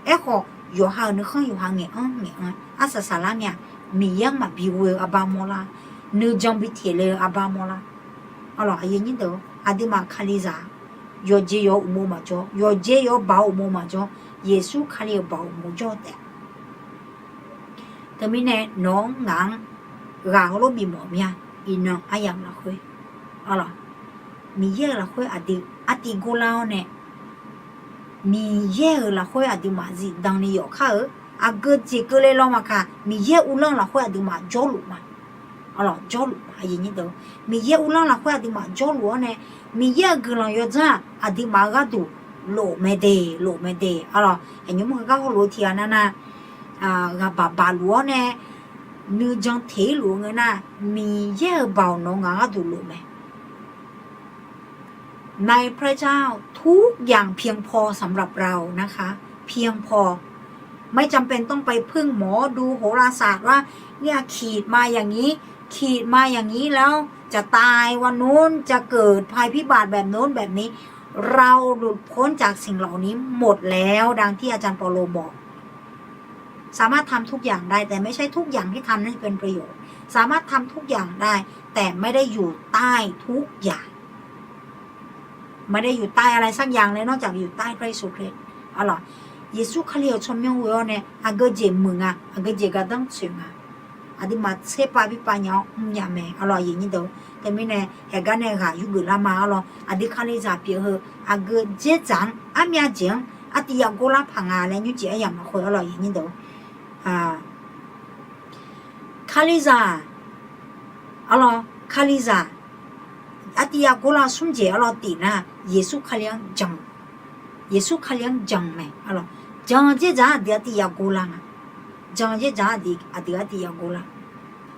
Aerkhawf, yawqha-euq nuikhanr yawqha ngaeq-anr ngaeq-anr arsaq saqlar nya. Miqyaer-anr maqbi ghoe-eu arbar mawrlar, nuijan bi teq le-eu arbar mawrlar. Arlawq, aqyuif aqnyir deuq, aqduimaf Kalizaq, yawqjeq yawq-eu uqmov maqjawr, yawqjeq yawq-eu baoq uqmov maqjawr, Yeqsur Kali-euq baoq uqmov jawr-eu taef. Teumirnae nawq-anr ngaq-anr ghaq heulof bifmawf mya. Iqnan aryamq lafkhoer, arlawq, Miqyaer-euq lafkhoer aqdui artiv gorlar-awr nae, Miqyaer-euq lafkhoer aqduimaf zifdan ni yawf kar-eu. Aqgeu jeq keuvle law maqkaq, Miqyaer uvlanr-eu lafkhoer aqduimaf jawrluf ma. Arlawq, jawrluf ma. Miqyaer uvlanr lafkhoer aqduimaf jawrluf-awr nae, Miqyaer-euq guiqlanq yawdzanr-aq aqduimaf-eu gharduq lof mae de, lof mae de. Arlawq, aqnymr heugar hawlof-eu tiqghaq navnav, ghaqbaq baqluf-awr nae nuijan teq-ir luf-eu ngeur nar, Miqyaer-euq baoq nawq-eu ngaq gharduq lof mae. ในพระเจ้าทุกอย่างเพียงพอสำหรับเรานะคะ เพียงพอ ไม่จำเป็นต้องไปพึ่งหมอดูโหราศาสตร์ว่า เนี่ยขีดมาอย่างนี้ ขีดมาอย่างนี้แล้วจะตายวันนู้น จะเกิดภัยพิบัติแบบโน้นแบบนี้ เราหลุดพ้นจากสิ่งเหล่านี้หมดแล้ว ดังที่อาจารย์เปาโลบอก สามารถทำทุกอย่างได้ แต่ไม่ใช่ทุกอย่างที่ทำนั้นจะเป็นประโยชน์ สามารถทำทุกอย่างได้ แต่ไม่ได้อยู่ใต้ทุกอย่าง ไม่ได้อยู่ใต้อะไรสักอย่างเลย นอกจากอยู่ใต้พระเยซูคริสต์ Arlawq, Yeqsur Kali-euq tsawrmyanr ghoe-awr nae aqgeu jeq muiq nga, aqgeu jeq gardanr tsoeq nga. Aqduimaf tserpav birpav nya-awr mrnya mae. Arlawq, aqyuif aqnyir deuq, teumirnae haeqgar nae ghaq yurgeuf lar ma. Arlawq, aqdui Kalizaq pyeuf heu aqgeu dzerdzaq-anr armyav jeq-anr artiv yagor lar paq nga laer nymrcif aryamq lafkhoer. Arlawq, aqyuif aqnyir deuq, Kalizaq, arlawq, Kalizaq artiv yagor lar-eu smr jeq arlawq tif nar, Yeqsur Kali-anr jan, Yeqsur Kali-anr jan mae. Arlawq, jan dzerdzaq-anr aqdui artiv yagor lar nga. Jan dzerdzaq-anr aqdui artiv yagor lar.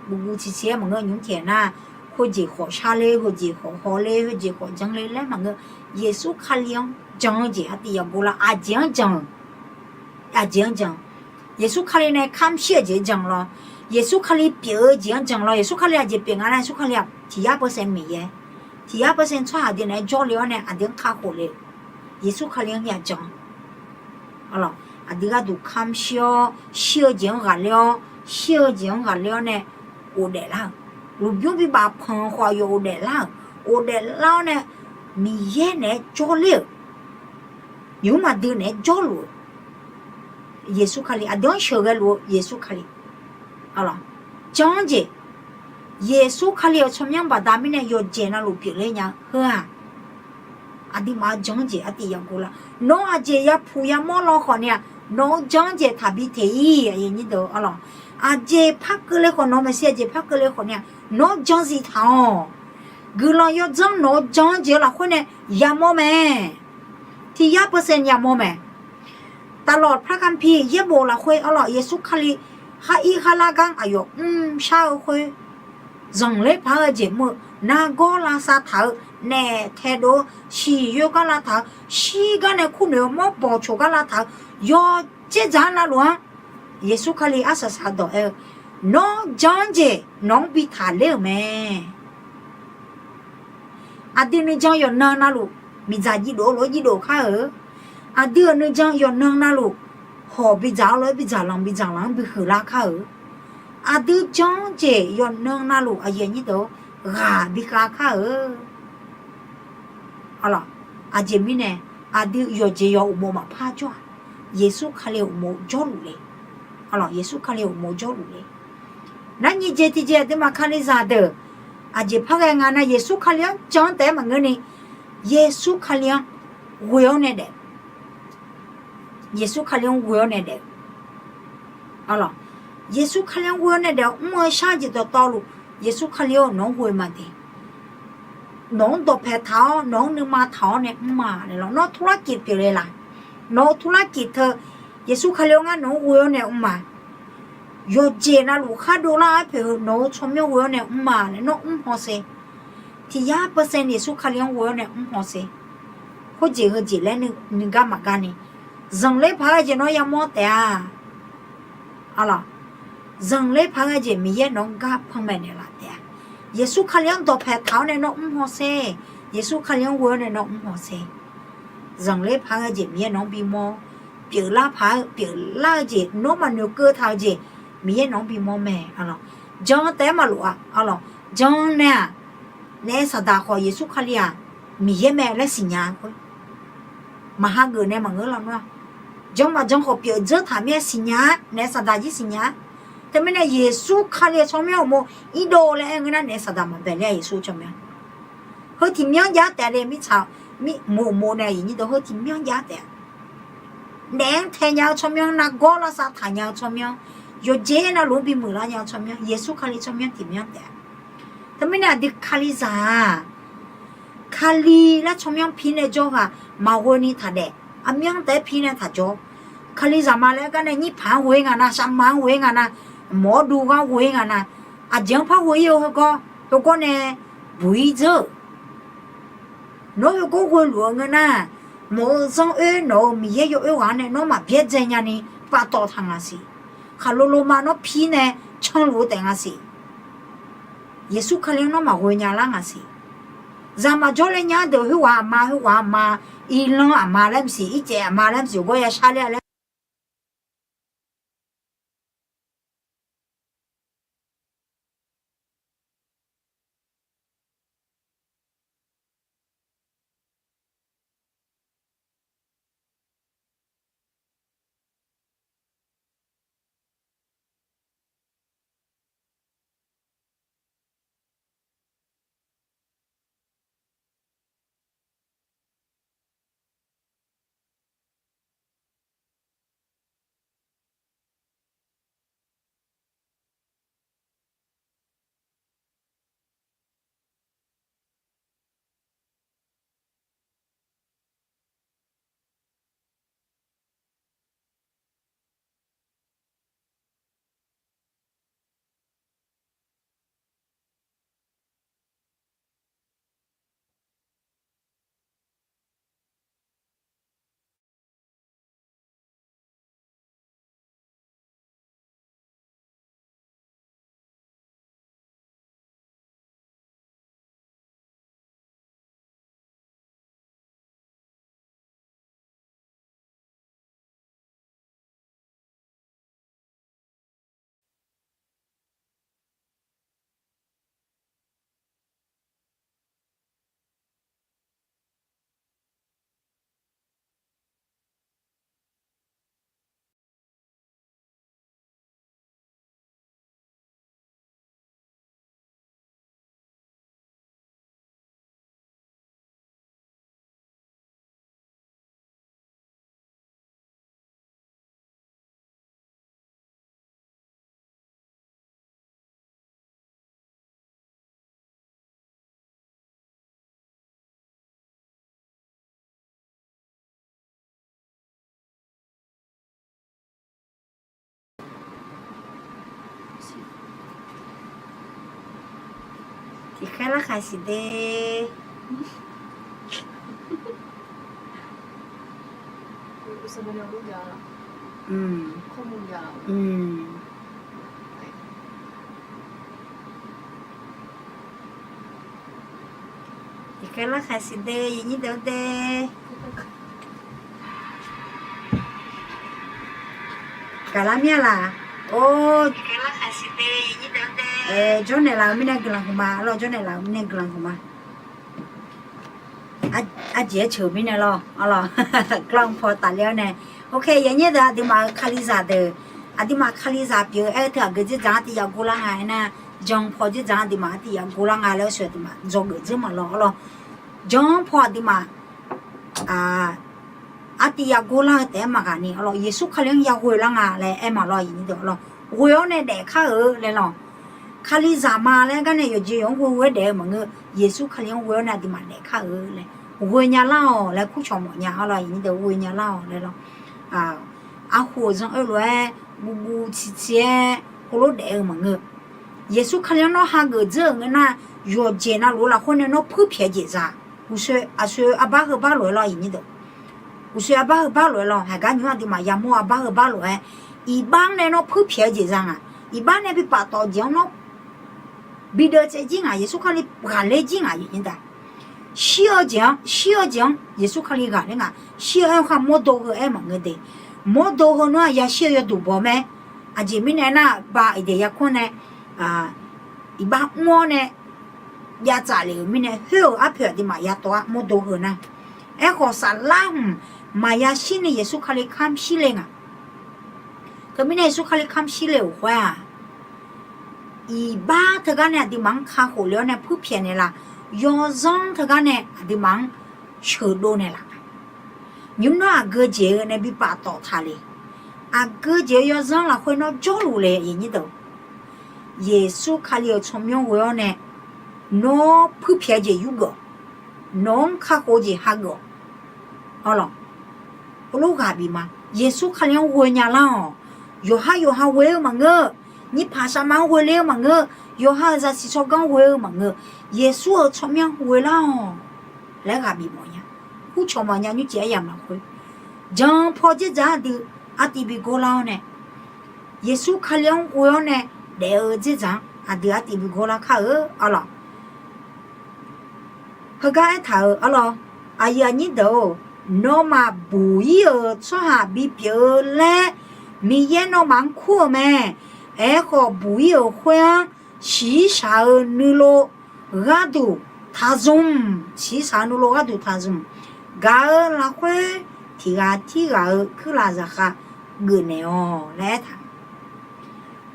Buvguv ciqciq-aer maqngeur, nymr taeq nar, heujeq khawf shar ler, heujeq khawf haw ler, heujeq khawf janr ler laer maqngeur. Yeqsur Kali-anr jan-eu jeq artiv yagor lar. Aqjeq-anr jan-euq, aqjeq-anr jan. Yeqsur Kali nae kamq shir-eu jeq-anr jan lawr. Yeqsur Kali pyeuf-eu jeq-anr jan lawr. Yeqsur Kali aqjeq pyeuf nga nar, Yeqsur Kali-aq tiq yar percent Miqyaer, tiq yar percent tsawrhaq deuq naeq-aer jawrle-awr nae aqdui-anr kakhof le-euq. Yeqsur Kali-anr ya jan. Arlawq, aqdui gharduq kamq shir-awr, shir-eu jeq-anr ghaqler-awr, shir-eu jeq-anr ghaqler-awr nae ghofdaef lar-euq. Lmqbymr bibaf panq khawf aqyawf ghofdaef lar-euq. Ghofdaef lar-awr nae Miqyaer naeq-aer jawrler-euq. Nymq-mr maqdui naeq-aer jawrluf-euq Yeqsur Kali, aqdui-anr sheuqghae luf-eu Yeqsur Kali. Arlawq, jan-anr jeq, Yeqsur Kali-euq tsawrmyanr baqda mirnae yawqjeq navluf pyeufler nya-eu heu-aq, aqduimaf-eu jan-anr jeq artiv yagor lar. Nawq-eu aqjeq yapuq yamawr law khawf ni-aq, nawq-eu jan-anr jeq taqbi teq-ir. Arlawq, aqjeq par keuvle khawf, nawq-eu maeqshi aqjeq par keuvle khawf ni-aq, nawq-anr jan zif taq-awq. Guiqlanq yawdzanr nawq-eu jan-anr jeq-eu lafkhoer nae yamawr mae. Tiq yar percent yamawr mae. ตลอดพระคัมภีร์ yaerbof lafkhoer arlawq, Yeqsur Kali khar ir khar lar gar aqyawf mrshar-eu khoer, zanqler paq-aer ghae jeq mr-eu, nargawr lavsav taq-eu, naef taedov-eu, siqyoer gar lavtaq-eu, shirgar nae kurnoeq-eu, mawrbawq coq gar lavtaq-eu, yawdzer dzaq-anr navluf-anr Yeqsur Kali arsaq saq dawq aer-eu, nawr jan-anr jeq nawq-anr bi taqler-euq mae. Aqdui nuijan yawqnan navluf miqdzaq jiv dof-eu lof-aer jiv dof kar-euq. Aqdui-euq nuijan yawqnan navluf hawq bidzaq-eu lof-aer bidzaq lanq bidzaq lanq-anr bi huiqlar kar-euq. Aqdui jan-anr jeq yawqnan navluf aqyuif aqnyir deuq-or, ghaq bi khav kar-euq. Arlawq, aqjeq mirnae aqdui yawqjeq yawq uqmov maqpar jawr-aq, Yeqsur Kali uqmov jawrluf le. Arlawq, Yeqsur Kali uqmov jawrluf le. Nar nyiq jeq tiqjeq aqduimaf Kalizaq deuq aqjeq par ghae nga nar, Yeqsur Kali-anr jan-anr taef-aer maqngeurni, Yeqsur Kali-anr ghoe-awr nae daef. Yeqsur Kali-anr ghoe-awr nae daef. Arlawq, Yeqsur Kali-anr ghoe-awr nae daef-awr mr-eu shar-eu jeq dawqtawvluf, Yeqsur Kali-or, nawq-anr ghoe maqde. Nawq-anr dawqpae taq-awr, nawq-anr nuima taq-awr nae mr ma laer lawr. Nawr turlarkif pyeufle laq? Nawq-eu turlarkif teu Yeqsur Kali-or ngar nawq-anr ghoe-awr nae mr ma. Yawqjeq navluf khar dovlar-aer poeq-eu nawq-eu tsawrmyanr ghoe-awr nae mr ma laer nawr mr haw ser. Tiq yar percent Yeqsur Kali-anr ghoe-awr nae mr haw ser. khoerjeq heujeq laer nuigar maqgar ni, zanqler paq-aer ghae jeq nawr yamawr taef-a. Arlawq, zanqler paq-aer ghae jeq Miqyaer nawq-anr gar panmaeq naeqlaf taef-a. Yeqsur Kali-anr dawqpae taq-awr nae nawr mr hawsher. Yeqsur Kali-anr ghoe-awr nae nawr mr hawsher. Zanqler paq-aer ghae jeq Miqyaer nawq-anr bimawr. Pyeuflar paq-aer pyeuflar-eu jeq nawr maqnoeq keuv taq-eu jeq Miqyaer nawq-anr bimawr mae. Arlawq, jan taef-aer maqlof-a. Arlawq, jan nae-aq, naef saqdaq khawf Yeqsur Kali-aq Miqyaer mae laer siqnya khoer, maqhageuf nae maqngeur lawnmr-a. Jan maqjan khawf pyeuf dzeur taq mir-aer siqnya-a, naef saqdaq jir siqnya-a. Teumirnae Yeqsur Kali-eu tsawrmyanr uqmov irdov laer aer ngeur nar naef saqdaq maqbae ler-a Yeqsur tsawrmyanr. Heu tiq myanr jav taef-a le mirtsaq, mirmoq moq nae aqyuif nyir deuq heu tiq myanr jav taef-a. Naef-anr tae nya-eu tsawrmyanr, nargawr lavsav taq nya-eu tsawrmyanr, yawqjeq navluf-anr bimuiq lar nya-eu tsawrmyanr, Yeqsur Kali tsawrmyanr tiq myanr taef-a. Teumirnae aqdui Kalizaq-aq, Kali laer tsawrmyanr pi nae jawr ghaq maqghoe ni taqdaef, aqmyanr taef-aer pi nae taqjawr. Kalizaq ma laer gar nae nyirpaq-anr ghoe-ir nga nar, sharma-anr ghoe-ir nga nar, mawq-awr duv gar ghoe-ir nga nar, aqjeq-anr par ghoe-ir-eu heugar, heugar nae buq-ir dzeur-euq. Nawr heugar ghoe luf-eu ngeur nar, nawq-euq zanr oer nawq-euq Miqyaer yawoer ghaq-anr nae nawr maqbyaerdzae nyani paftawf taq ngaq siq. Khaqlo lo ma nawr pir nae canluf-eu taef nga siq. Yeqsur Kali-anr nawr maqghoe nya lar ngaq siq. Zaq maqjawr le nya deuq khoerghaq aqma, khoerghaq aqma, irlanr aqma laer maqsiq, ircaev aqma laer maqsiq, heugar yashar ler-a laer Tiqkhaer larkhaq siq de. Tiqkhaer larkhaq siq de, yawnyir deuq-anr de. Gaqlar mir-a laq? Or, jawrnaeq laf-eu mirnae guiqlanq huiqma lawr, jawrnaeq laf-eu mirnae guiqlanq huiqma. Arjeq-aer ceuq mirnae lawr, arlawq. Glanq paw tafler-awr nae. Ok, yawnyir deuq aqduimaf-euq Kalizaq deuq, aqduimaf Kalizaq pyeuf-eu aer-eu teu aqgeu dzerdzaq-anr tiq yaf gor lar nga aernar, jan paw dzerdzaq-anr aqduimaf tiq yaf gor lar nga laer-eu sheuq aqduimaf dzawgeuf dzeur maqlawr, arlawq. Jan paw aqduimaf artiv yagor lar-eu taef-aer maqghaq ni, arlawq, Yeqsur Kali-anr yaghoe lar nga laer aer maqlawr, aqyuif nyir deuq, arlawq. Ghoe-awr nae daefkar-euq laer lawq. Kalizaq ma laer gar nae yawqjeq yawq-anr ghoe-aer daef-eu maqngeur, Yeqsur Kali-anr ghoe-awr nae aqduimaf daefkar-euq laer, ghoe nya lar-awq laer kurcawq mawf nya, arlawq, aqyuif nyir deuq, ghoe nya lar-awq laer lawq. Arhu-euq zanr oer lof-aer guvguv cici-aer heulof daef-eu maqngeur. Yeqsur Kali-anr nawr hageuf dzeur-euq ngeur nar, yawqjeq navluf-eu lafkhoer nae nawr puirpyaeq jeq za. Uqshoe, aqshoe arbar heu bar lof-aer lawr, iqnyir deuq. Uqshoe arbar heu bar lof-aer lawr, haiq gar nymr aqduimaf yamawr arbar heu bar lof-aer, iqbax nae nawr puirpyaeq-eu jeq za ngaq. Iqbax nae bi paftawf-eu jeq-anr nawr bi deuvtsaev jir ngaq, Yeqsur Kali ghaqler jir ngaq, iqnyir deuq. Shir-eu jeq-anr, shir-eu jeq-anr Yeqsur Kali ghaqler ngaq. Shir-eu aer-eu khar mawrdo heu aer maqngeur de. Mawrdo heu nawr-aq yashir-eu yawduq baw mae. Aqjeq mirnae nar, ba iqdaeq yarkmr nae iqbax mr-awr nae javtsaf lef-euq mirnae, khoer-euq arpoeq aqduimaf yatawv-ar mawrdo heu nar. Aerkhawf, saflar hmq maqya shir ni Yeqsur Kali kamr shir le ngaq. Teumirnae Yeqsur Kali kamr shir le-euq khoer-aq, iqbax teugar nae aqduimaf-anr kakhof le-awr nae puirpyaeq naeqlaf, yawzanr teugar nae aqduimaf-anr sheuqdov naeqlaf. Nymr nawr aqgeu jeq-eu nae bi paftawf taq le. Aqgeu jeq-eu yawzanr lafkhoer nawr jawrluf le, iqnyir deuq. Yeqsur Kali-euq tsawrmyanr ghoe-awr nae nawr puirpyaeq-eu jeq yurgeuf-awq. Nawq-anr kakhof-eu jeq hageuf-awq. Arlawq, heulof ghaq bif ma. Yeqsur Kali-anr ghoe nya lar-awq. Yawqha yawqha ghoe-eu maqngeur. Nyirpaq sharma-anr ghoe ler-eu maqngeur. Yawqha-euq zaqsiq tsawrganr ghoe-eu maqngeur. Yeqsur-euq tsawrmyanr ghoe lar-awq laer ghaq bif mawf nya. Kurcawq mawf nya nymrcif aryamq lafkhoer, jan paw dzerdzaq-anr aqdui artiv bi gor lar-awr nae, Yeqsur Kali-anr ghoe-awr nae daef-eu dzerdzaq-anr aqdui artiv bi gor lar kar-eu. Arlawq, heugar aertaq-euq arlawq, aqyuif aqnyir deuq-or, nawmaf buq-ir-euq tsawrhaq bipyeuf-eu laer Miqyaer nawmaf-anr kur-euq mae. Aerkhawf, buq-ir-euq khoer-anr shiqshaq-eu nuilov gharduq taqzmq. Shiqshaq-eu nuilov gharduq taqzmq. Gaq-eu lafkhoer tiq ghaq tirghaq-euq kuirlaf zaqkhav geufnaeq-awq laer aertaq.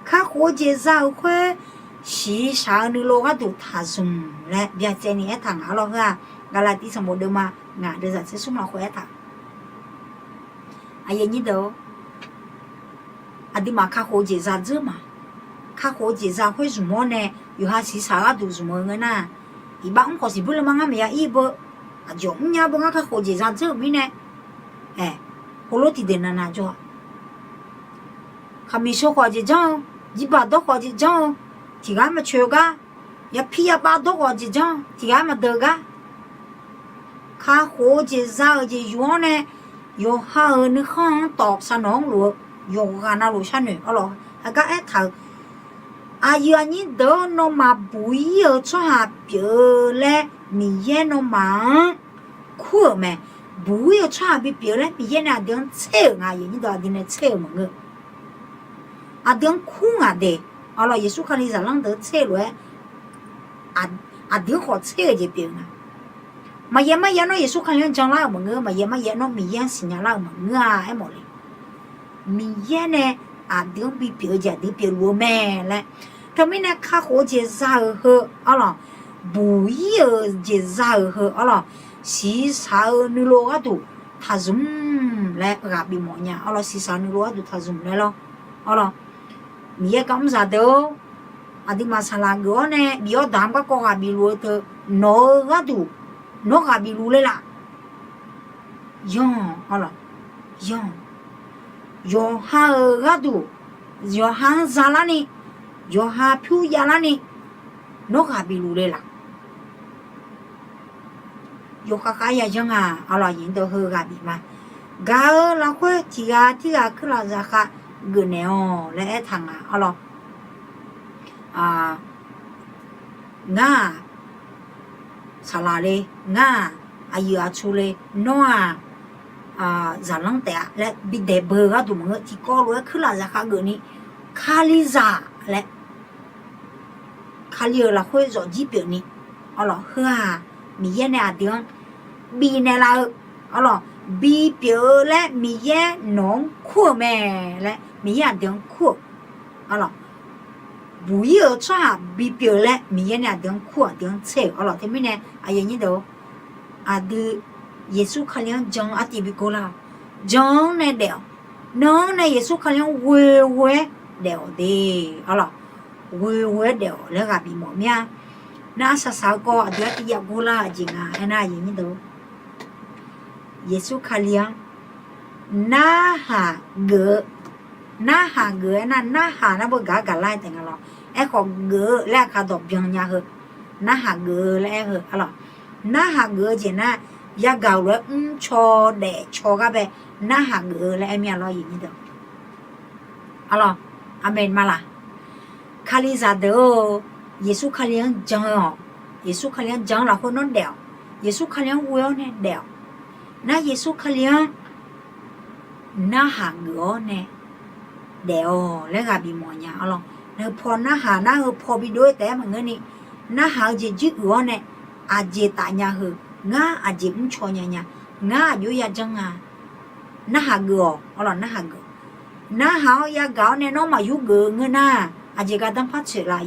Kakhof-eu jeq za-euq khoer shiqshaq-eu nuilov gharduq taqzmq laer byacaevni aertaq ngaq. Arlawq, heu-aq, Gaqlaqtiv sanqbof deuvma ngaq deuvzaq tser smr lafkhoer aertaq. Aqyuif aqnyir deuq-or, aqduimaf kakhof-eu jeq za dzeur ma. Kakhof-eu jeq za khoer zmq-awr nae yawqha shiqshaq-eu gharduq zmq-eu ngeur nar, iqbax mr khawf siqbur le ma ngar maqya ir beu, aqjeq mrnya beu ngar kakhof-eu jeq za dzeur-euq mirnae, ae, heulof tiqdeuq navnav jawr-a. Khaqmiq sheu khawf jeq janr-eu, jirbaq dawr khawf jeq janr-eu, tiq ghaq maqcoeq-eu gar, yapir yapav dawr khawf jeq janr-eu, tiq ghaq maqdeuq-eu gar, kakhof-eu jeq za-euq jeq yuf-awr nae, yawqha-euq nuikhanr-anr tawf sharnawq-anr luf-eu, yawqghaq navluf sharnoeq. Arlawq, heugar aertaq-euq, aqyuif aqnyir deuq-or, nawmaf buq-ir-eu tsawrhaq pyeuf-eu laer Miqyaer nawmaf-anr kur-euq mae. Buq-ir-eu tsawrhaq bipyeuf-eu laer Miqyaer nae aqdui-anr tser-euq nga. Aqyuif aqnyir deuq, aqdui nae tser-euq maqngeur. Aqdui-anr kur ngaq de. Arlawq, Yeqsur Kali zaqlanr deuq tser-eu lof-aer, aqdui-anr khawf tser-euq jeq pyeuf-eu nga. Maqyaer maryaer nawr Yeqsur Kali-anr janlar-euq maqngeur, maqyaer maryaer nawr Miqyaer-anr siqnya lar-euq maqngeur-a aermawf le. Miqyaer nae aqdui-anr bipyeuf-eu jeq aqdui pyeufluf-eu mae laer. Teumirnae kakhof-eu jeq za-euq heu, arlawq, buq-ir-euq jeq za-euq heu, arlawq, shiqshaq-eu nuilov gharduq taqzmq laer ghaq bif mawf nya. Arlawq, shiqshaq-eu nuilov gharduq taqzmq laer lawr. Arlawq, Miqyaer gar mr zaq deuq-or, aqduimaf saqlaq geuf-awr nae bif-awr damq garkawv ghaq bifluf-eu teu, nawq-eu gharduq nawr ghaq bifluf le laf. Yanr, arlawq, yanr. Yawqha-euq gharduq, yawqha-anr zalarni, yawqha pyur javlarni, nawr ghaq bifluf le laf. Yawkhav khav-aer yayanr nga. Arlawq, aqyuif deuq, heu ghaq bif ma. Gaq-eu lafkhoer tiq ghaq tirghaq kuirlaf zaqkhav geufnaeq-awq laer aertaq nga. Arlawq, ngar-aq, saqlaq le, ngar-aq, aqyuif aqtsu le, nawr-aq, zaqlanr taef-a laer bidaeq beu-eu gharduq maqngeur, tiqkawv lof-aer kuirlaf zaqkhav geufni, Kalizaq laer, Kali-euq lafkhoer zawqjir pyeufni, arlawq, heu-aq, Miqyaer nae aqdui-anr bifnaeq laf-eu, arlawq, bipyeuf-eu laer Miqyaer nawq-anr kur-euq mae laer Miqyaer aqdui-anr kur-euq, arlawq, buq-ir-euq tsawrhaq bipyeuf-eu laer Miqyaer nae aqdui-anr kur-euq, aqdui-anr tser-euq, arlawq. Teumirnae aqyuif aqnyir deuq-or, aqdui Yeqsur Kali-anr jan-eu artiv bi gor lar-awq. Jan-anr nae daef-awq. Nan-anr nae Yeqsur Kali-anr ghoeghoe-aer daef-awq de, arlawq. Ghoeghoe-aer daef-awq laer ghaq bif mawf mir-a. Nar arsaq saq-eu kawv aqdui artiv jav gor lar-eu jeq nga aernar, aqyuif aqnyir deuq-or, Yeqsur Kali-anr narhaq geuf-eu, narhaq geuf-eu aernar, narhaq nar beu gaq-ar gaqlar-aer taef nga lawr. Aerkhawf, geuf-eu laer aqkar dawq byan nya heu, narhaq geuf-eu laer aer heu, arlawq. narhaq geuf-eu jeq nar, yagaq-euq lof-aer mrcaw daefcaw gar bae narhaq geuf-eu laer aer mir-a lawr, aqyuif nyir deuq. Arlawr, aqmeq ma laq? Kalizaq deuq-or, Yeqsur Kali-anr jan-awq. Yeqsur Kali-anr jan-anr lafkhoer nawr daef-awq. Yeqsur Kali-anr ghoe-awr nae daef-awq. Nar Yeqsur Kali-anr narhaq geuf-awr nae daef-awq laer ghaq bifmawf nya. Arlawr, heu paw narhaq nar heu paw bidov-aer taef-aer maqngeurni, narhaq-eu jeq jir uiq-awr nae, aqjeq tafnya heu, ngar aqjeq mrcaw nya nya, ngar aqjox yajanr nga. Narhaq geuf-awq. Arlawr, narhaq geuf. Narhaq-awr yagaq-awr nae nawr maqyur geuf-eu ngeur nar, aqjeq gardanr par tsoeq laf,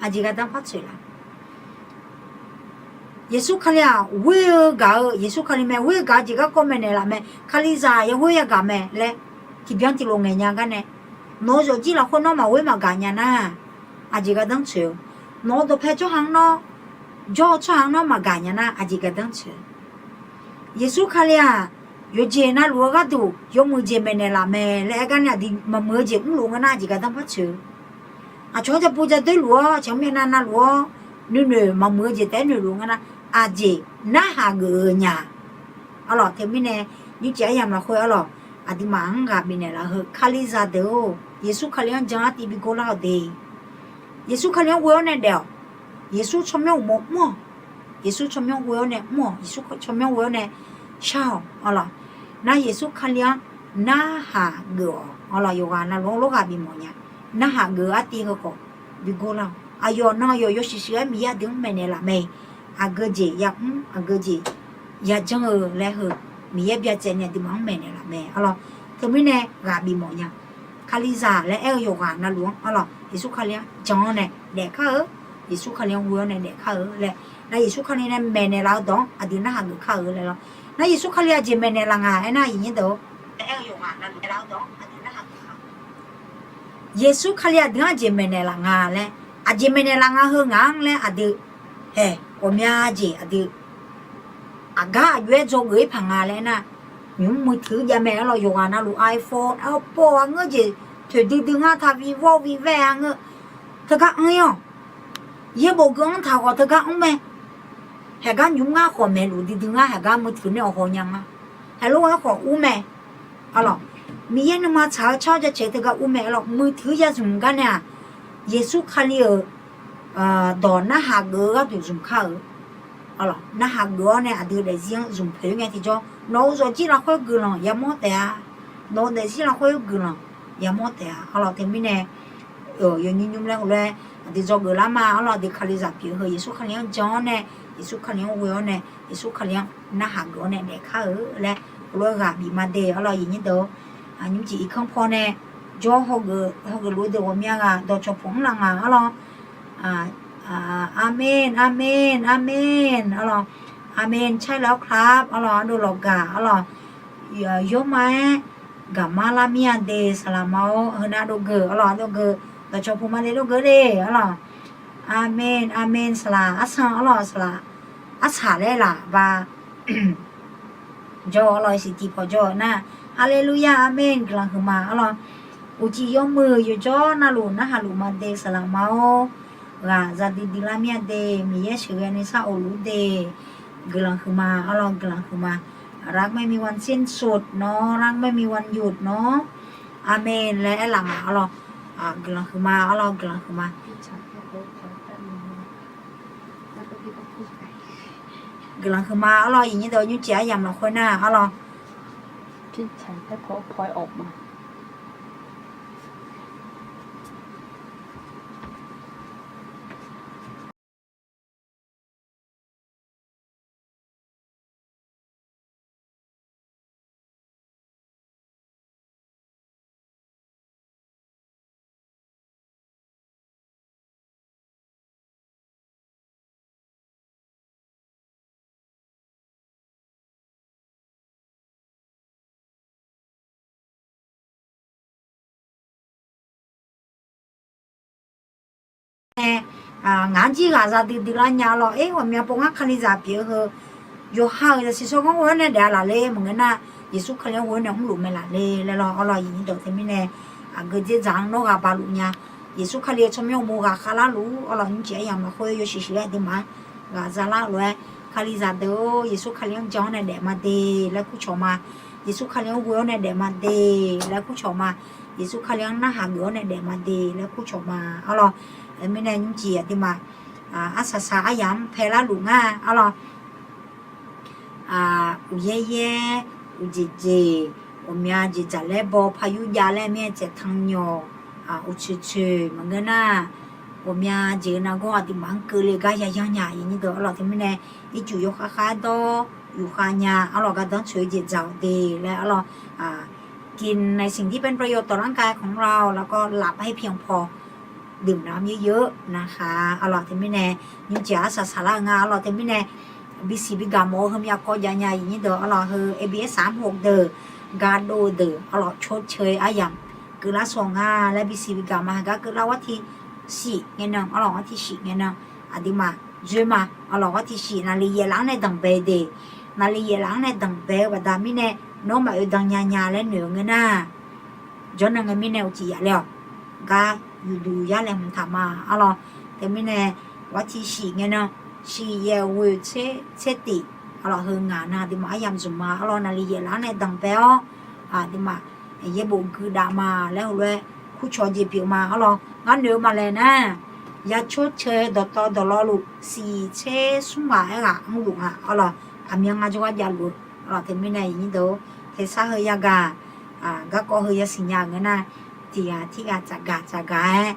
aqjeq gardanr par tsoeq laf. Yeqsur Kali-aq ghoer-eu gaq-eu, Yeqsur Kali mae, ghoer-eu gaq-eu jeq garkawv maeqnaeq laf mae. Kalizaq yaghoer yagaq mae laer tiqbyan tiqlof ngaeq nya gar nae, nawq-eu zawqjir lafkhoer nawr maqghoer maqgaq nya nar, aqjeq gardanr tsoeq-eu. Nawq-eu dawqpae jawrha-anr nawr, jawr-eu tsawrhaq-anr nawr maqgaq nya nar, aqjeq gardanr tsoeq-eu. Yeqsur Kali-aq, yawqjeq navluf-eu gharduq yawmuiq jeq maeqnaeq laf mae laer aer gar nae, aqdui maqmuiq-eu jeq mrluf ngeur nar, aqjeq gardanr par tsoeq-eu. Aqcawq-anr jabu jadoer luf-awr, aqcawq-anr myavnav navluf-awr, nuinoeq maqmuiq-eu jeq taef-aer noeqluf ngeur nar, aqjeq narhaq geuf-eu nya. Arlawr, teumirnae nymrcif aryamq lafkhoer arlawr, aqduimaf-anr ghaq bifnaeq laf-eu heu, Kalizaq deuq-or, Yeqsur Kali-anr jan artiv bi gor lar-awq de. Yeqsur Kali-anr ghoe-awr nae daef-awq. Yeqsur tsawrmyanr uqmov mr-awq. Yeqsur tsawrmyanr ghoe-awr nae mr-awq. Yeqsur tsawrmyanr ghoe-awr nae shar-awq. Arlawr, nar Yeqsur Kali-anr narhaq geuf-awq. Arlawr, yawqghaq navluf-anr lor ghaq bifmawf nya. Narhaq geuf-eu artiv heu khawf bi gor lar-awq. Aqyawf nan aqyawf yawshuif shuif-aer Miqyaer aqdui-anr maeqnaeq laf mae. Aqgeu jeq yamr, aqgeu jeq yajanr-eu laer heu, Miqyaer byacaevni aqduimaf-anr maeqnaeq laf mae. Arlawr, teumirnae ghaq bifmawf nya. Kalizaq laer aer-eu yawqghaq navluf-anr arlawr, Yeqsur Kali-anr jan-awr nae daefkar-eu, Yeqsur Kali-anr ghoe-awr nae daefkar-eu laer, nar Yeqsur Kali nae maeqnaeq laf-eu dawq-anr aqdui narhaq geuf kar-eu laer lawr. Nar Yeqsur Kali aqjeq maeqnaeq laf nga aernar, aqyuif nyir deuq-or, Yeqsur Kali aqdui-anr aqjeq maeqnaeq laf nga laer, aqjeq maeqnaeq laf nga heu ngaq-anr laer aqdui haeq ghawqmya jeq aqdui aqgar aqjox-aer dzawgeuf-ir paq nga laer nar, nymq mr muiq tuiq jav mae. Arlawr, yawqghaq navluf iPhone, Apple, aqngeur jeq toeqdui dui ngar, taq bi vawr bi vaer-a ngeur, teugar anr-ir-awq. Yaerbof gui-anr taq ghawq teugar mr mae. Haeqgar nymq mr ngar khawf maeqluf duidui ngar, haeqgar muiq tuiq nae awq haw nya nga. Haeq lof-aer khawf ur mae. Arlawr, Miqyaer nuima tsaq-eu tsawrhaq jaceuq-eu teugar ur mae. Arlawr, muiq tuiq ya zmq gar nae-aq, Yeqsur Kali-euq dawq narhaq geuf-eu gharduq zmq kar-eu. Arlawr, narhaq geuf-awr nae aqdui daefzir-anr zmq poeq-ir ngae tiqjawr, nawq-eu zawqjir lafkhoer guiqlanq yamawr taef-a. Nawq-eu daefzir lafkhoer guiqlanq yamawr taef-a. Arlawr, teumirnae yawnyir nymr laer heulof-aer aqdui dzawgeuf lar ma. Arlawr, aqdui Kalizaq pyeuf heu Yeqsur Kali-anr jan-awr nae, Yeqsur Kali-anr ghoe-awr nae, Yeqsur Kali-anr narhaq geuf-awr nae daefkar-eu laer heulof-aer ghaq bif ma de. Arlawr, aqyuif nyir deuq-or, nymrcif irkanr paw nae jawr hawgeuf luf-eu deuq ghawqmya ghaq dawqcawq puq mr laf nga. Arlawr, aqmen, aqmen, aqmen. Arlawr, aqmen, ใช่แล้วครับ. Arlawr, ardov lawqgaq. Arlawr, yawrma-aer gaqmar lar mir-a de saqlaq ma-or. Heunav dovgeuf. Arlawr, dovgeuf. Dawqcawq puq ma le dovgeuf de. Arlawr, aqmen, aqmen. Saqlaq arsan. Arlawr, saqlaq arsaq laer laf ba jawr-eu. Arlawr, siq tiq pawf jawr-eu nar, Haleluya, aqmen, guiqlanq huiqma. Arlawr, uqcif yawmuiq yawjawr navluf narhaq luf ma de saqlaq ma-or. Ghaq za duidui lar mir-a de, Miqyaer sheuqghae nuisar of luf de. Guiqlanq huiqma. Arlawr, guiqlanq huiqma. รักไม่มีวันสิ้นสุดเนาะ รักไม่มีวันหยุดเนาะ aqmen laer aerlaf nga. Arlawr, guiqlanq huiqma. Arlawr, guiqlanq huiqma. Guiqlanq huiqma. Arlawr, aqyuif nyir deuq, nymrcif aryamq lafkhoer nar. Arlawr, Ngaq-anr jir ghaq za duidui lar nya. Arlawr, aer, ghawqmya pov ngar Kalizaq pyeuf-eu heu yawqha-euq zaqsiq tsawrganr ghoe-awr nae daef-a laf le maqngeur nar, Yeqsur Kali-anr ghoe-awr nae mrluf mae laf le laer lawr. Arlawr, aqyuif nyir deuq, teumirnae aqgeu dzerdzaq-anr nawr ghaq baq luf nya. Yeqsur Kali-euq tsawrmyanr uqmov ghaq khav lar luf-ur. Arlawr, nymrcif aryamq lafkhoer yawshuif shuif-aer aqduimaf-anr ghaq za lar lof-aer Kalizaq deuq-or, Yeqsur Kali-anr jan-awr nae daef ma de laer kurcawq ma. Yeqsur Kali-anr ghoe-awr nae daef ma de laer kurcawq ma. Yeqsur Kali-anr narhaq geuf-awr nae daef ma de laer kurcawq ma. Arlawr, mirnae nymrcif aqduimaf arsaq saq aryamq-anr paelar luf nga. Arlawr, uqyaer yaer, uqjeq jeq, ghawqmya jeq dzaq laer baw par yur jav laer mir-aer tsaev tan nyawq, uqcoeq coeq maqngeur nar, ghawqmya jeq-eu nargawr aqduimaf-anr keuvle gar yayanr nya. Arlawr, teumirnae ircuf yawkhav khav dawr yufkhav nya. Arlawr, gardanr tsoeq-eu jeq dzaq-awq de laer. Arlawr, กินในสิ่งที่เป็นประโยชน์ต่อร่างกายของเรา แล้วก็หลับให้เพียงพอ ดื่มน้ำเยอะๆ นะคะ Arlawr, teumirnae nymrcif arsaq saqlar-eu nga. Arlawr, teumirnae bisiq bigaq mawf-eu heumyav kawv jav nya. Arlawr, heu abs สามหก deuq, gardov-eu deuq, arlawr, ชดเชย aryamq keuvlar sawq nga laer bisiq bigaq ma. Heugar keuvlar-awr tiqshif ngae nan, arlawr, tiqshif ngae nan aqduimaf dzoer ma. Arlawr, tiqshif naqli yaeflaf-anr nae danqbae de. Naqli yaeflaf-anr nae danqbae-eu baqda mirnae nawr maqoe dan nya nya laer noeq-eu ngeur nar, jawrnan ngae mirnae uqcif yaf le-awq. Gar yuqduq yar laeqhmq taq ma. Arlawr, teumirnae ghawr tiqshif ngae nan, shif yaef ghoeq tser tif, arlawr, heu ngaq nan aqduimaf aryamq zmq ma. Arlawr, naqli yaeflaf-anr nae danqbae-awr aqduimaf yaerbof guidav ma laer heulof-aer kurcawq jeq pyeuf ma. Arlawr, ngar noeq-eu maqlaeq nar, ya ชดเชย dawqtawv dawqlawvluf shif tser smr ghaq aerghaq-anr luf nga. Arlawr, aqmyan ngar jawrgar javluf-eu. Arlawr, teumirnae iqnyir deuq-or, tersar heu yagaq, garkawv heu yasiq nya-euq ngeur nar, tiq ghaq tirghaq tsafgaq tsafgaq-aer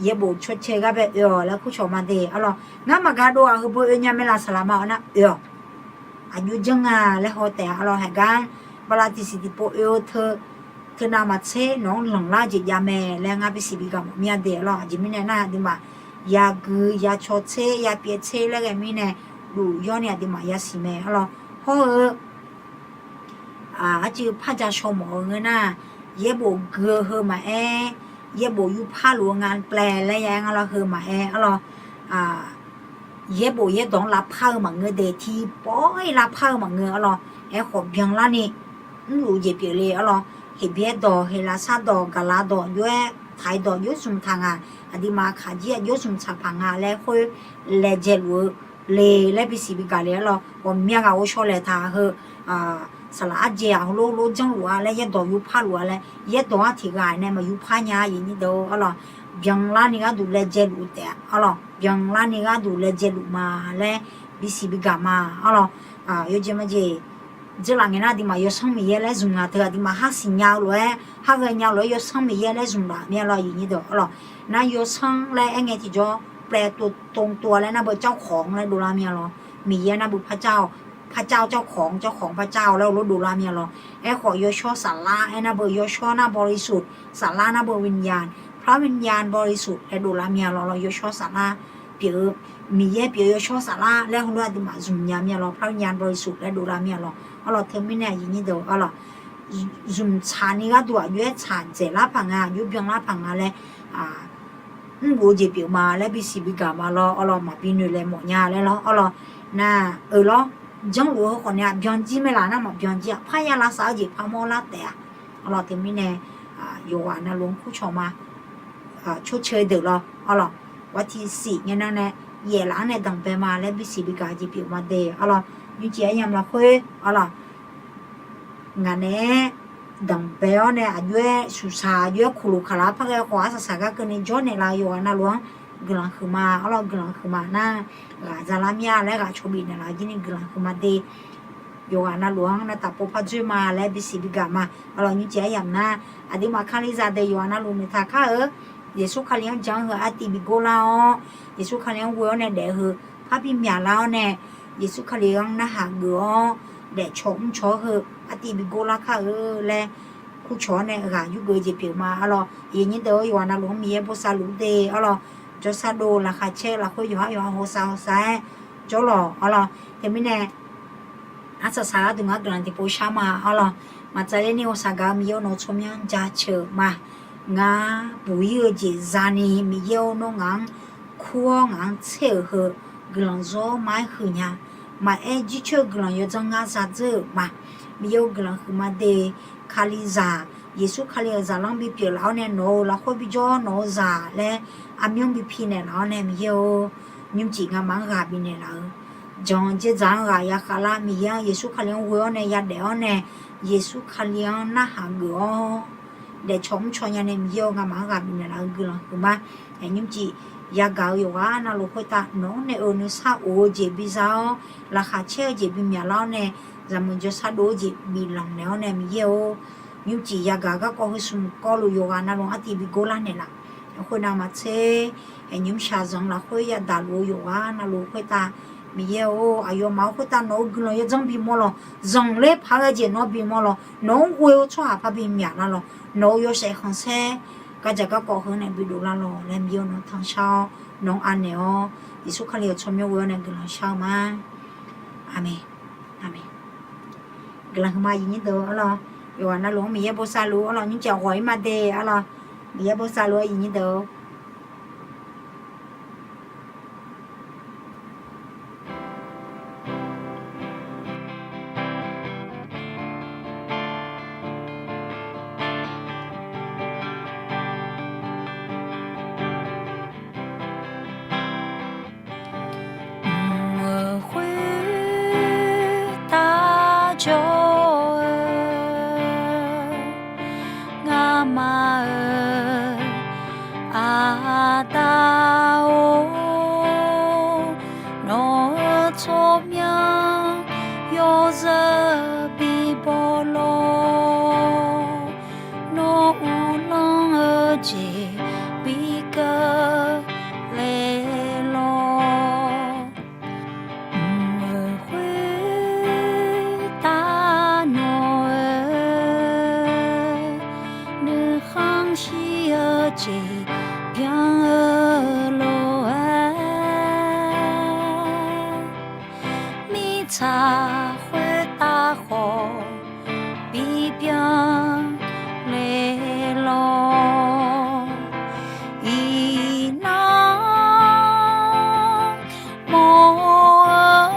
yaerbof ชดเชย gar bae oe-awq laer kurcawq ma de. Arlawr, ngar maqgaq dov-aq heubeu oe nya mae laf saqlaq ma-awr nar oe-awq. Aqjox janr nga laer haw taef-a. Arlawr, haiq gar-anr bala tiqsiq tiqpov oe-eu teu, teunav maqtser nawq-anr lanqlar jeq jav mae laer ngar bisiq bigaq mawf mir-a de. Arlawr, aqjeq mirnae nar aqduimaf yagui yacaw tser yapyaev tser laer ghae mirnae, luf yawr ni aqduimaf yasiq mae. Arlawr, hawr-eu arcuiv par ja shaw mawf-eu ngeur nar, yaerbof gui-eu heu maqaer, yaerbof yurpar luf-eu nga pyaev laer ya aer ngar lawr heu maqaer. Arlawr, yaerbof yaerdawq-anr lavpar-eu maqngeur de, tiqpawf-ir lavpar-eu maqngeur. Arlawr, aerkhawf byanlarni mrluf-eu jeq pyeufle. Arlawr, Heqbyaer dawq, Heqlaqsar dawq, Gaqlaq dawq jov-aer taq-ir dawq jov smq taq nga, aqduimaf kaqjir-aq jov smq tsaq paq nga laer khoer laejae luf-eu le laer bisiq bigaq le. Arlawr, ghawqmya ghaq ghovshaw laeqtaq heu saqlaq arjae-aq heulof lof janrluf-a laer yaerdawq yurpar luf-a laer yaerdawq-anr tiq ghaq nae maq yurpar nya. Iqnyir deuq-or, arlawr, byanlarni gharduq laejae luf-eu taef-a. Arlawr, byanlarni gharduq laejae luf ma laer bisiq bigaq ma. Arlawr, yawjeq majeq dzeurlaf ngae nar aqduimaf yawsanr Miqyaer laer zmq ngaq teu aqduimaf har siqnya-eu lof-aer har ghaenya lof-aer yawsanr Miqyaer laer zmq laf mir-a lawr. Iqnyir deuq-or, arlawr, nar yawsanr laer aer ngae tiqjawr pyaev tov tov tov-a laer nar beu เจ้าของ laer dovlar mir-a lawr. Miqyaer nar beu พระเจ้า, พระเจ้า เจ้าของ, เจ้าของ พระเจ้า laer heulof dovlar mir-a lawr. Aerkhawf yawshawr saflar aer nar beu yawshawr nar บริสุทธิ์, saflar nar beu วิญญาณ, พระวิญญาณบริสุทธิ์ laer dovlar mir-a lawr. Lawr, yawshawr saflar pyeuf-eu, Miqyaer pyeuf-eu yawshawr saflar laer heulof aqduimaf zmq nya mir-a lawr. พระวิญญาณบริสุทธิ์ laer dovlar mir-a lawr. Arlawr, teumirnae iqnyir deuq-or, arlawr, zmq tsaqni gharduq aqjox-aer tsaq dzaeqlar paq nga, aqjox byanlar paq nga laer mrluf-eu jeq pyeuf ma laer bisiq bigaq ma lawr. Arlawr, maqbi noeq laeq mawf nya laer lawr. Arlawr, nar-euq lawr, janrluf-eu khawf nae-aq byanjir mae laf nar maqbyanjir-a, parya lavsav-eu jeq parmawr lar taef-a. Arlawr, teumirnae yawqghaq navluf-anr kurcawq ma, ชดเชย deuq lawr. Arlawr, ghawr tiqsiq ngae nar nae yaeflaf-anr nae danqbae ma laer bisiq bigaq jeq pyeuf ma de. Arlawr, nymrcif aryamq lafkhoer, arlawr, ngaq naeq-aer danqbae-awr nae aqjox-aer suqsaq aqjox-aer kuqloq kaqlar par ghae khawf arsaq saq gar keuvni jawrnaeq laf-eu yawqghaq navluf-anr guiqlanq huiqma. Arlawr, guiqlanq huiqma nar ghaq zalar mir-a laer ghaq cawbif naeqlaf-eu jir ni guiqlanq huiqma de. Yawqghaq navluf-anr navtaf pov par dzoer ma laer bisiq bigaq ma. Arlawr, nymrcif aryamq nar aqduimaf Kalizaq deuq yawqghaq navluf noeqtaq kar-eu, Yeqsur Kali-anr jan-anr heu artiv bi gor lar-awr, Yeqsur Kali-anr ghoe-awr nae daef-eu heu parbi myaqlar-awr nae, Yeqsur Kali-anr narhaq geuf-awr daefcaw mrcaw-awr heu artiv bi gor lar kar-eu laer kurcawq-awr nae ghaq yurgeuf-eu jeq pyeuf ma. Arlawr, iqnyir deuq-or, yawqghaq navluf-anr Miqyaer bosav luf-ur de. Arlawr, jawrsar dov laqkhaq caer lafkhoer yawqhar yawqha hawsav hawsav-aer jawrlawq. Arlawr, teumirnae arsaq saq gharduq ngar guiqlanq tiqpov shar ma. Arlawr, maqtsaevler ni hawsav gaq-eu Miqyaer-or, nawq-eu tsawrmyanr jaceuq ma. Ngar buq-ir-eu jeq zani Miqyaer-or, nawr ngaq-anr kur-awr ngaq-anr tser-euq heu guiqlanq zawr ma-aer huiqnya. Maqaer jircoer-eu guiqlanq yawdzanr ngar zadzeur-euq ma. Miqyaer-or, guiqlanq huiqma de. Kalizaq, Yeqsur Kali-euq zaqlanr bipyeuf laf-awr nae nawq-euq lafkhoer bijawr nawq-eu zaq laer aqmyanr bipi naeqlaf-awr nae Miqyaer-or, nymrcif ngamaf-anr ghaq bifnaeq laf-eu jan dzerdzaq-anr ghaq ya khavlar, Miqyaer-anr Yeqsur Kali-anr ghoe-awr nae yadaef-awr nae, Yeqsur Kali-anr narhaq geuf-awr daefcawq mrcaw nya nae Miqyaer-eu ngamaf-anr ghaq bifnaeq laf-eu guiqlanq huiqma. Nymrcif yagaq-eu yawqghaq navluf khoertav nawq-anr nae-euq nuisar of-eu jeq biza-awr, laqkhaq caer-eu jeq bimyaq lar-awr nae, zaqmuiq jawrshar dov-eu jeq biflanq naeq-awr nae Miqyaer-or, nymrcif yagaq garkawv heu smq kawvluf yawqghaq navluf artiv bigor lar naeqlaf. Khoernav maqtser, nymr shaqzanq lafkhoer yadaq luf-eu yawqghaq navluf khoertav Miqyaer-or, aqyawfmaf-anr khoertav nawq-eu guiqlanq yawdzanr bimawr lawq, zanqler paq-aer ghae jeq nawr bimawr lawq, nawq-anr ghoe-eu tsawrhaq par bimyaq lar lawq, nawq-eu yawshaef khanqsaer gaqdzaq garkawv heu nae bidov lar lawq laer Miqyaer-or, nawq-anr tanqshar-awr nawq-anr anaeq-awr, Yeqsur Kali-euq tsawrmyanr ghoe-awr nae guiqlanq shar-eu ma. Aqmeq. Aqmeq. Guiqlanq huiqma aqyuif nyir deuq-or arlawq, yawqghaq navluf-anr Miqyaer bosav luf-ur arlawq, nymrcif ghawq-ir ma de arlawq, Miqyaer bosav luf-ur aqyuif nyir deuq-or. Mq-euq khoertav jawr-eu ngamaf-euq Aqda-or, nawq-euq tsawrmyanr yawzeu bibaw lawr, nawr uvlanr-eu jeq bikeuv le lawr. Mq-euq khoertav nawq-euq nuikhanr shir-eu jeq byan-eu lof-aer, mirtsaq khoertav khawf bibyan le lawr. Iqnan mawr-eu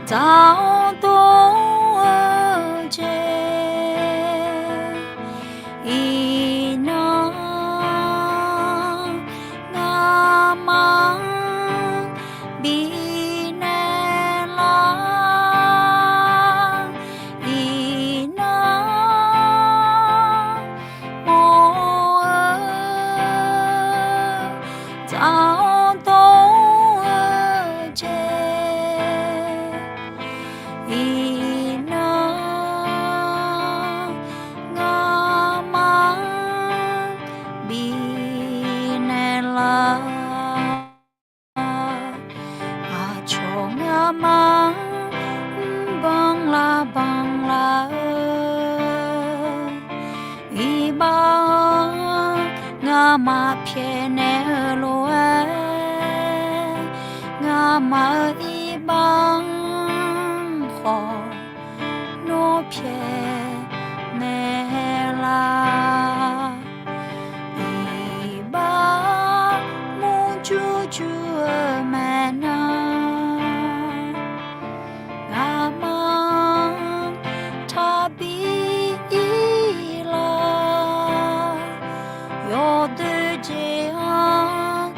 dzaq-awr dov-eu jeq, iqnan ngamaf-anr bifnaeq lar. Iqnan mawr-eu dzaq-awr dov-eu jeq, iqnan ngamaf-anr bifnaeq lar. Aqcawq ngamaf-anr mrbanq lar banq lar-eu, iqbax-anr ngamaf pyaeqnaeq-eu lof-aer, ngamaf-euq iqbax-anr khawf nawr pyaeqnaeq lar. Iqbax murjur jur-eu maeqnan, ngamaf-anr taqbi ir lar. Yawdoer jeq-anr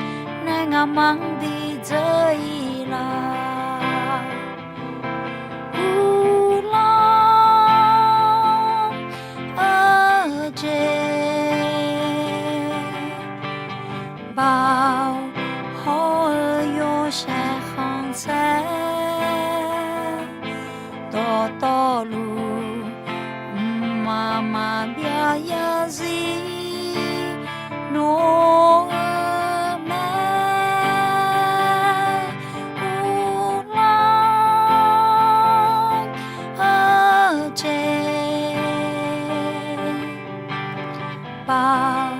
nae ngamaf-anr bidzeur ir lar. Uvlanr-eu jeq, baoq hawr-eu yawshaef khanqsaer, dawqtawvluf mqmaq maqbyav yarzir nawr-eu mae. Uvlanr-eu jeq, baoq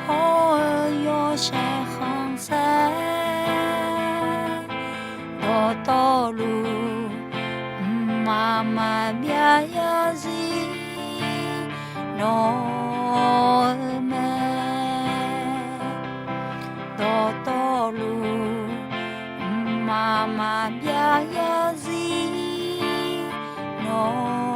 hawr-eu yawshaef khanqsaer, dawqtawvluf mqmaq maqbyav yarzir nawr-eu mae. Dawqtawvluf mqmaq maqbyav yarzir nawr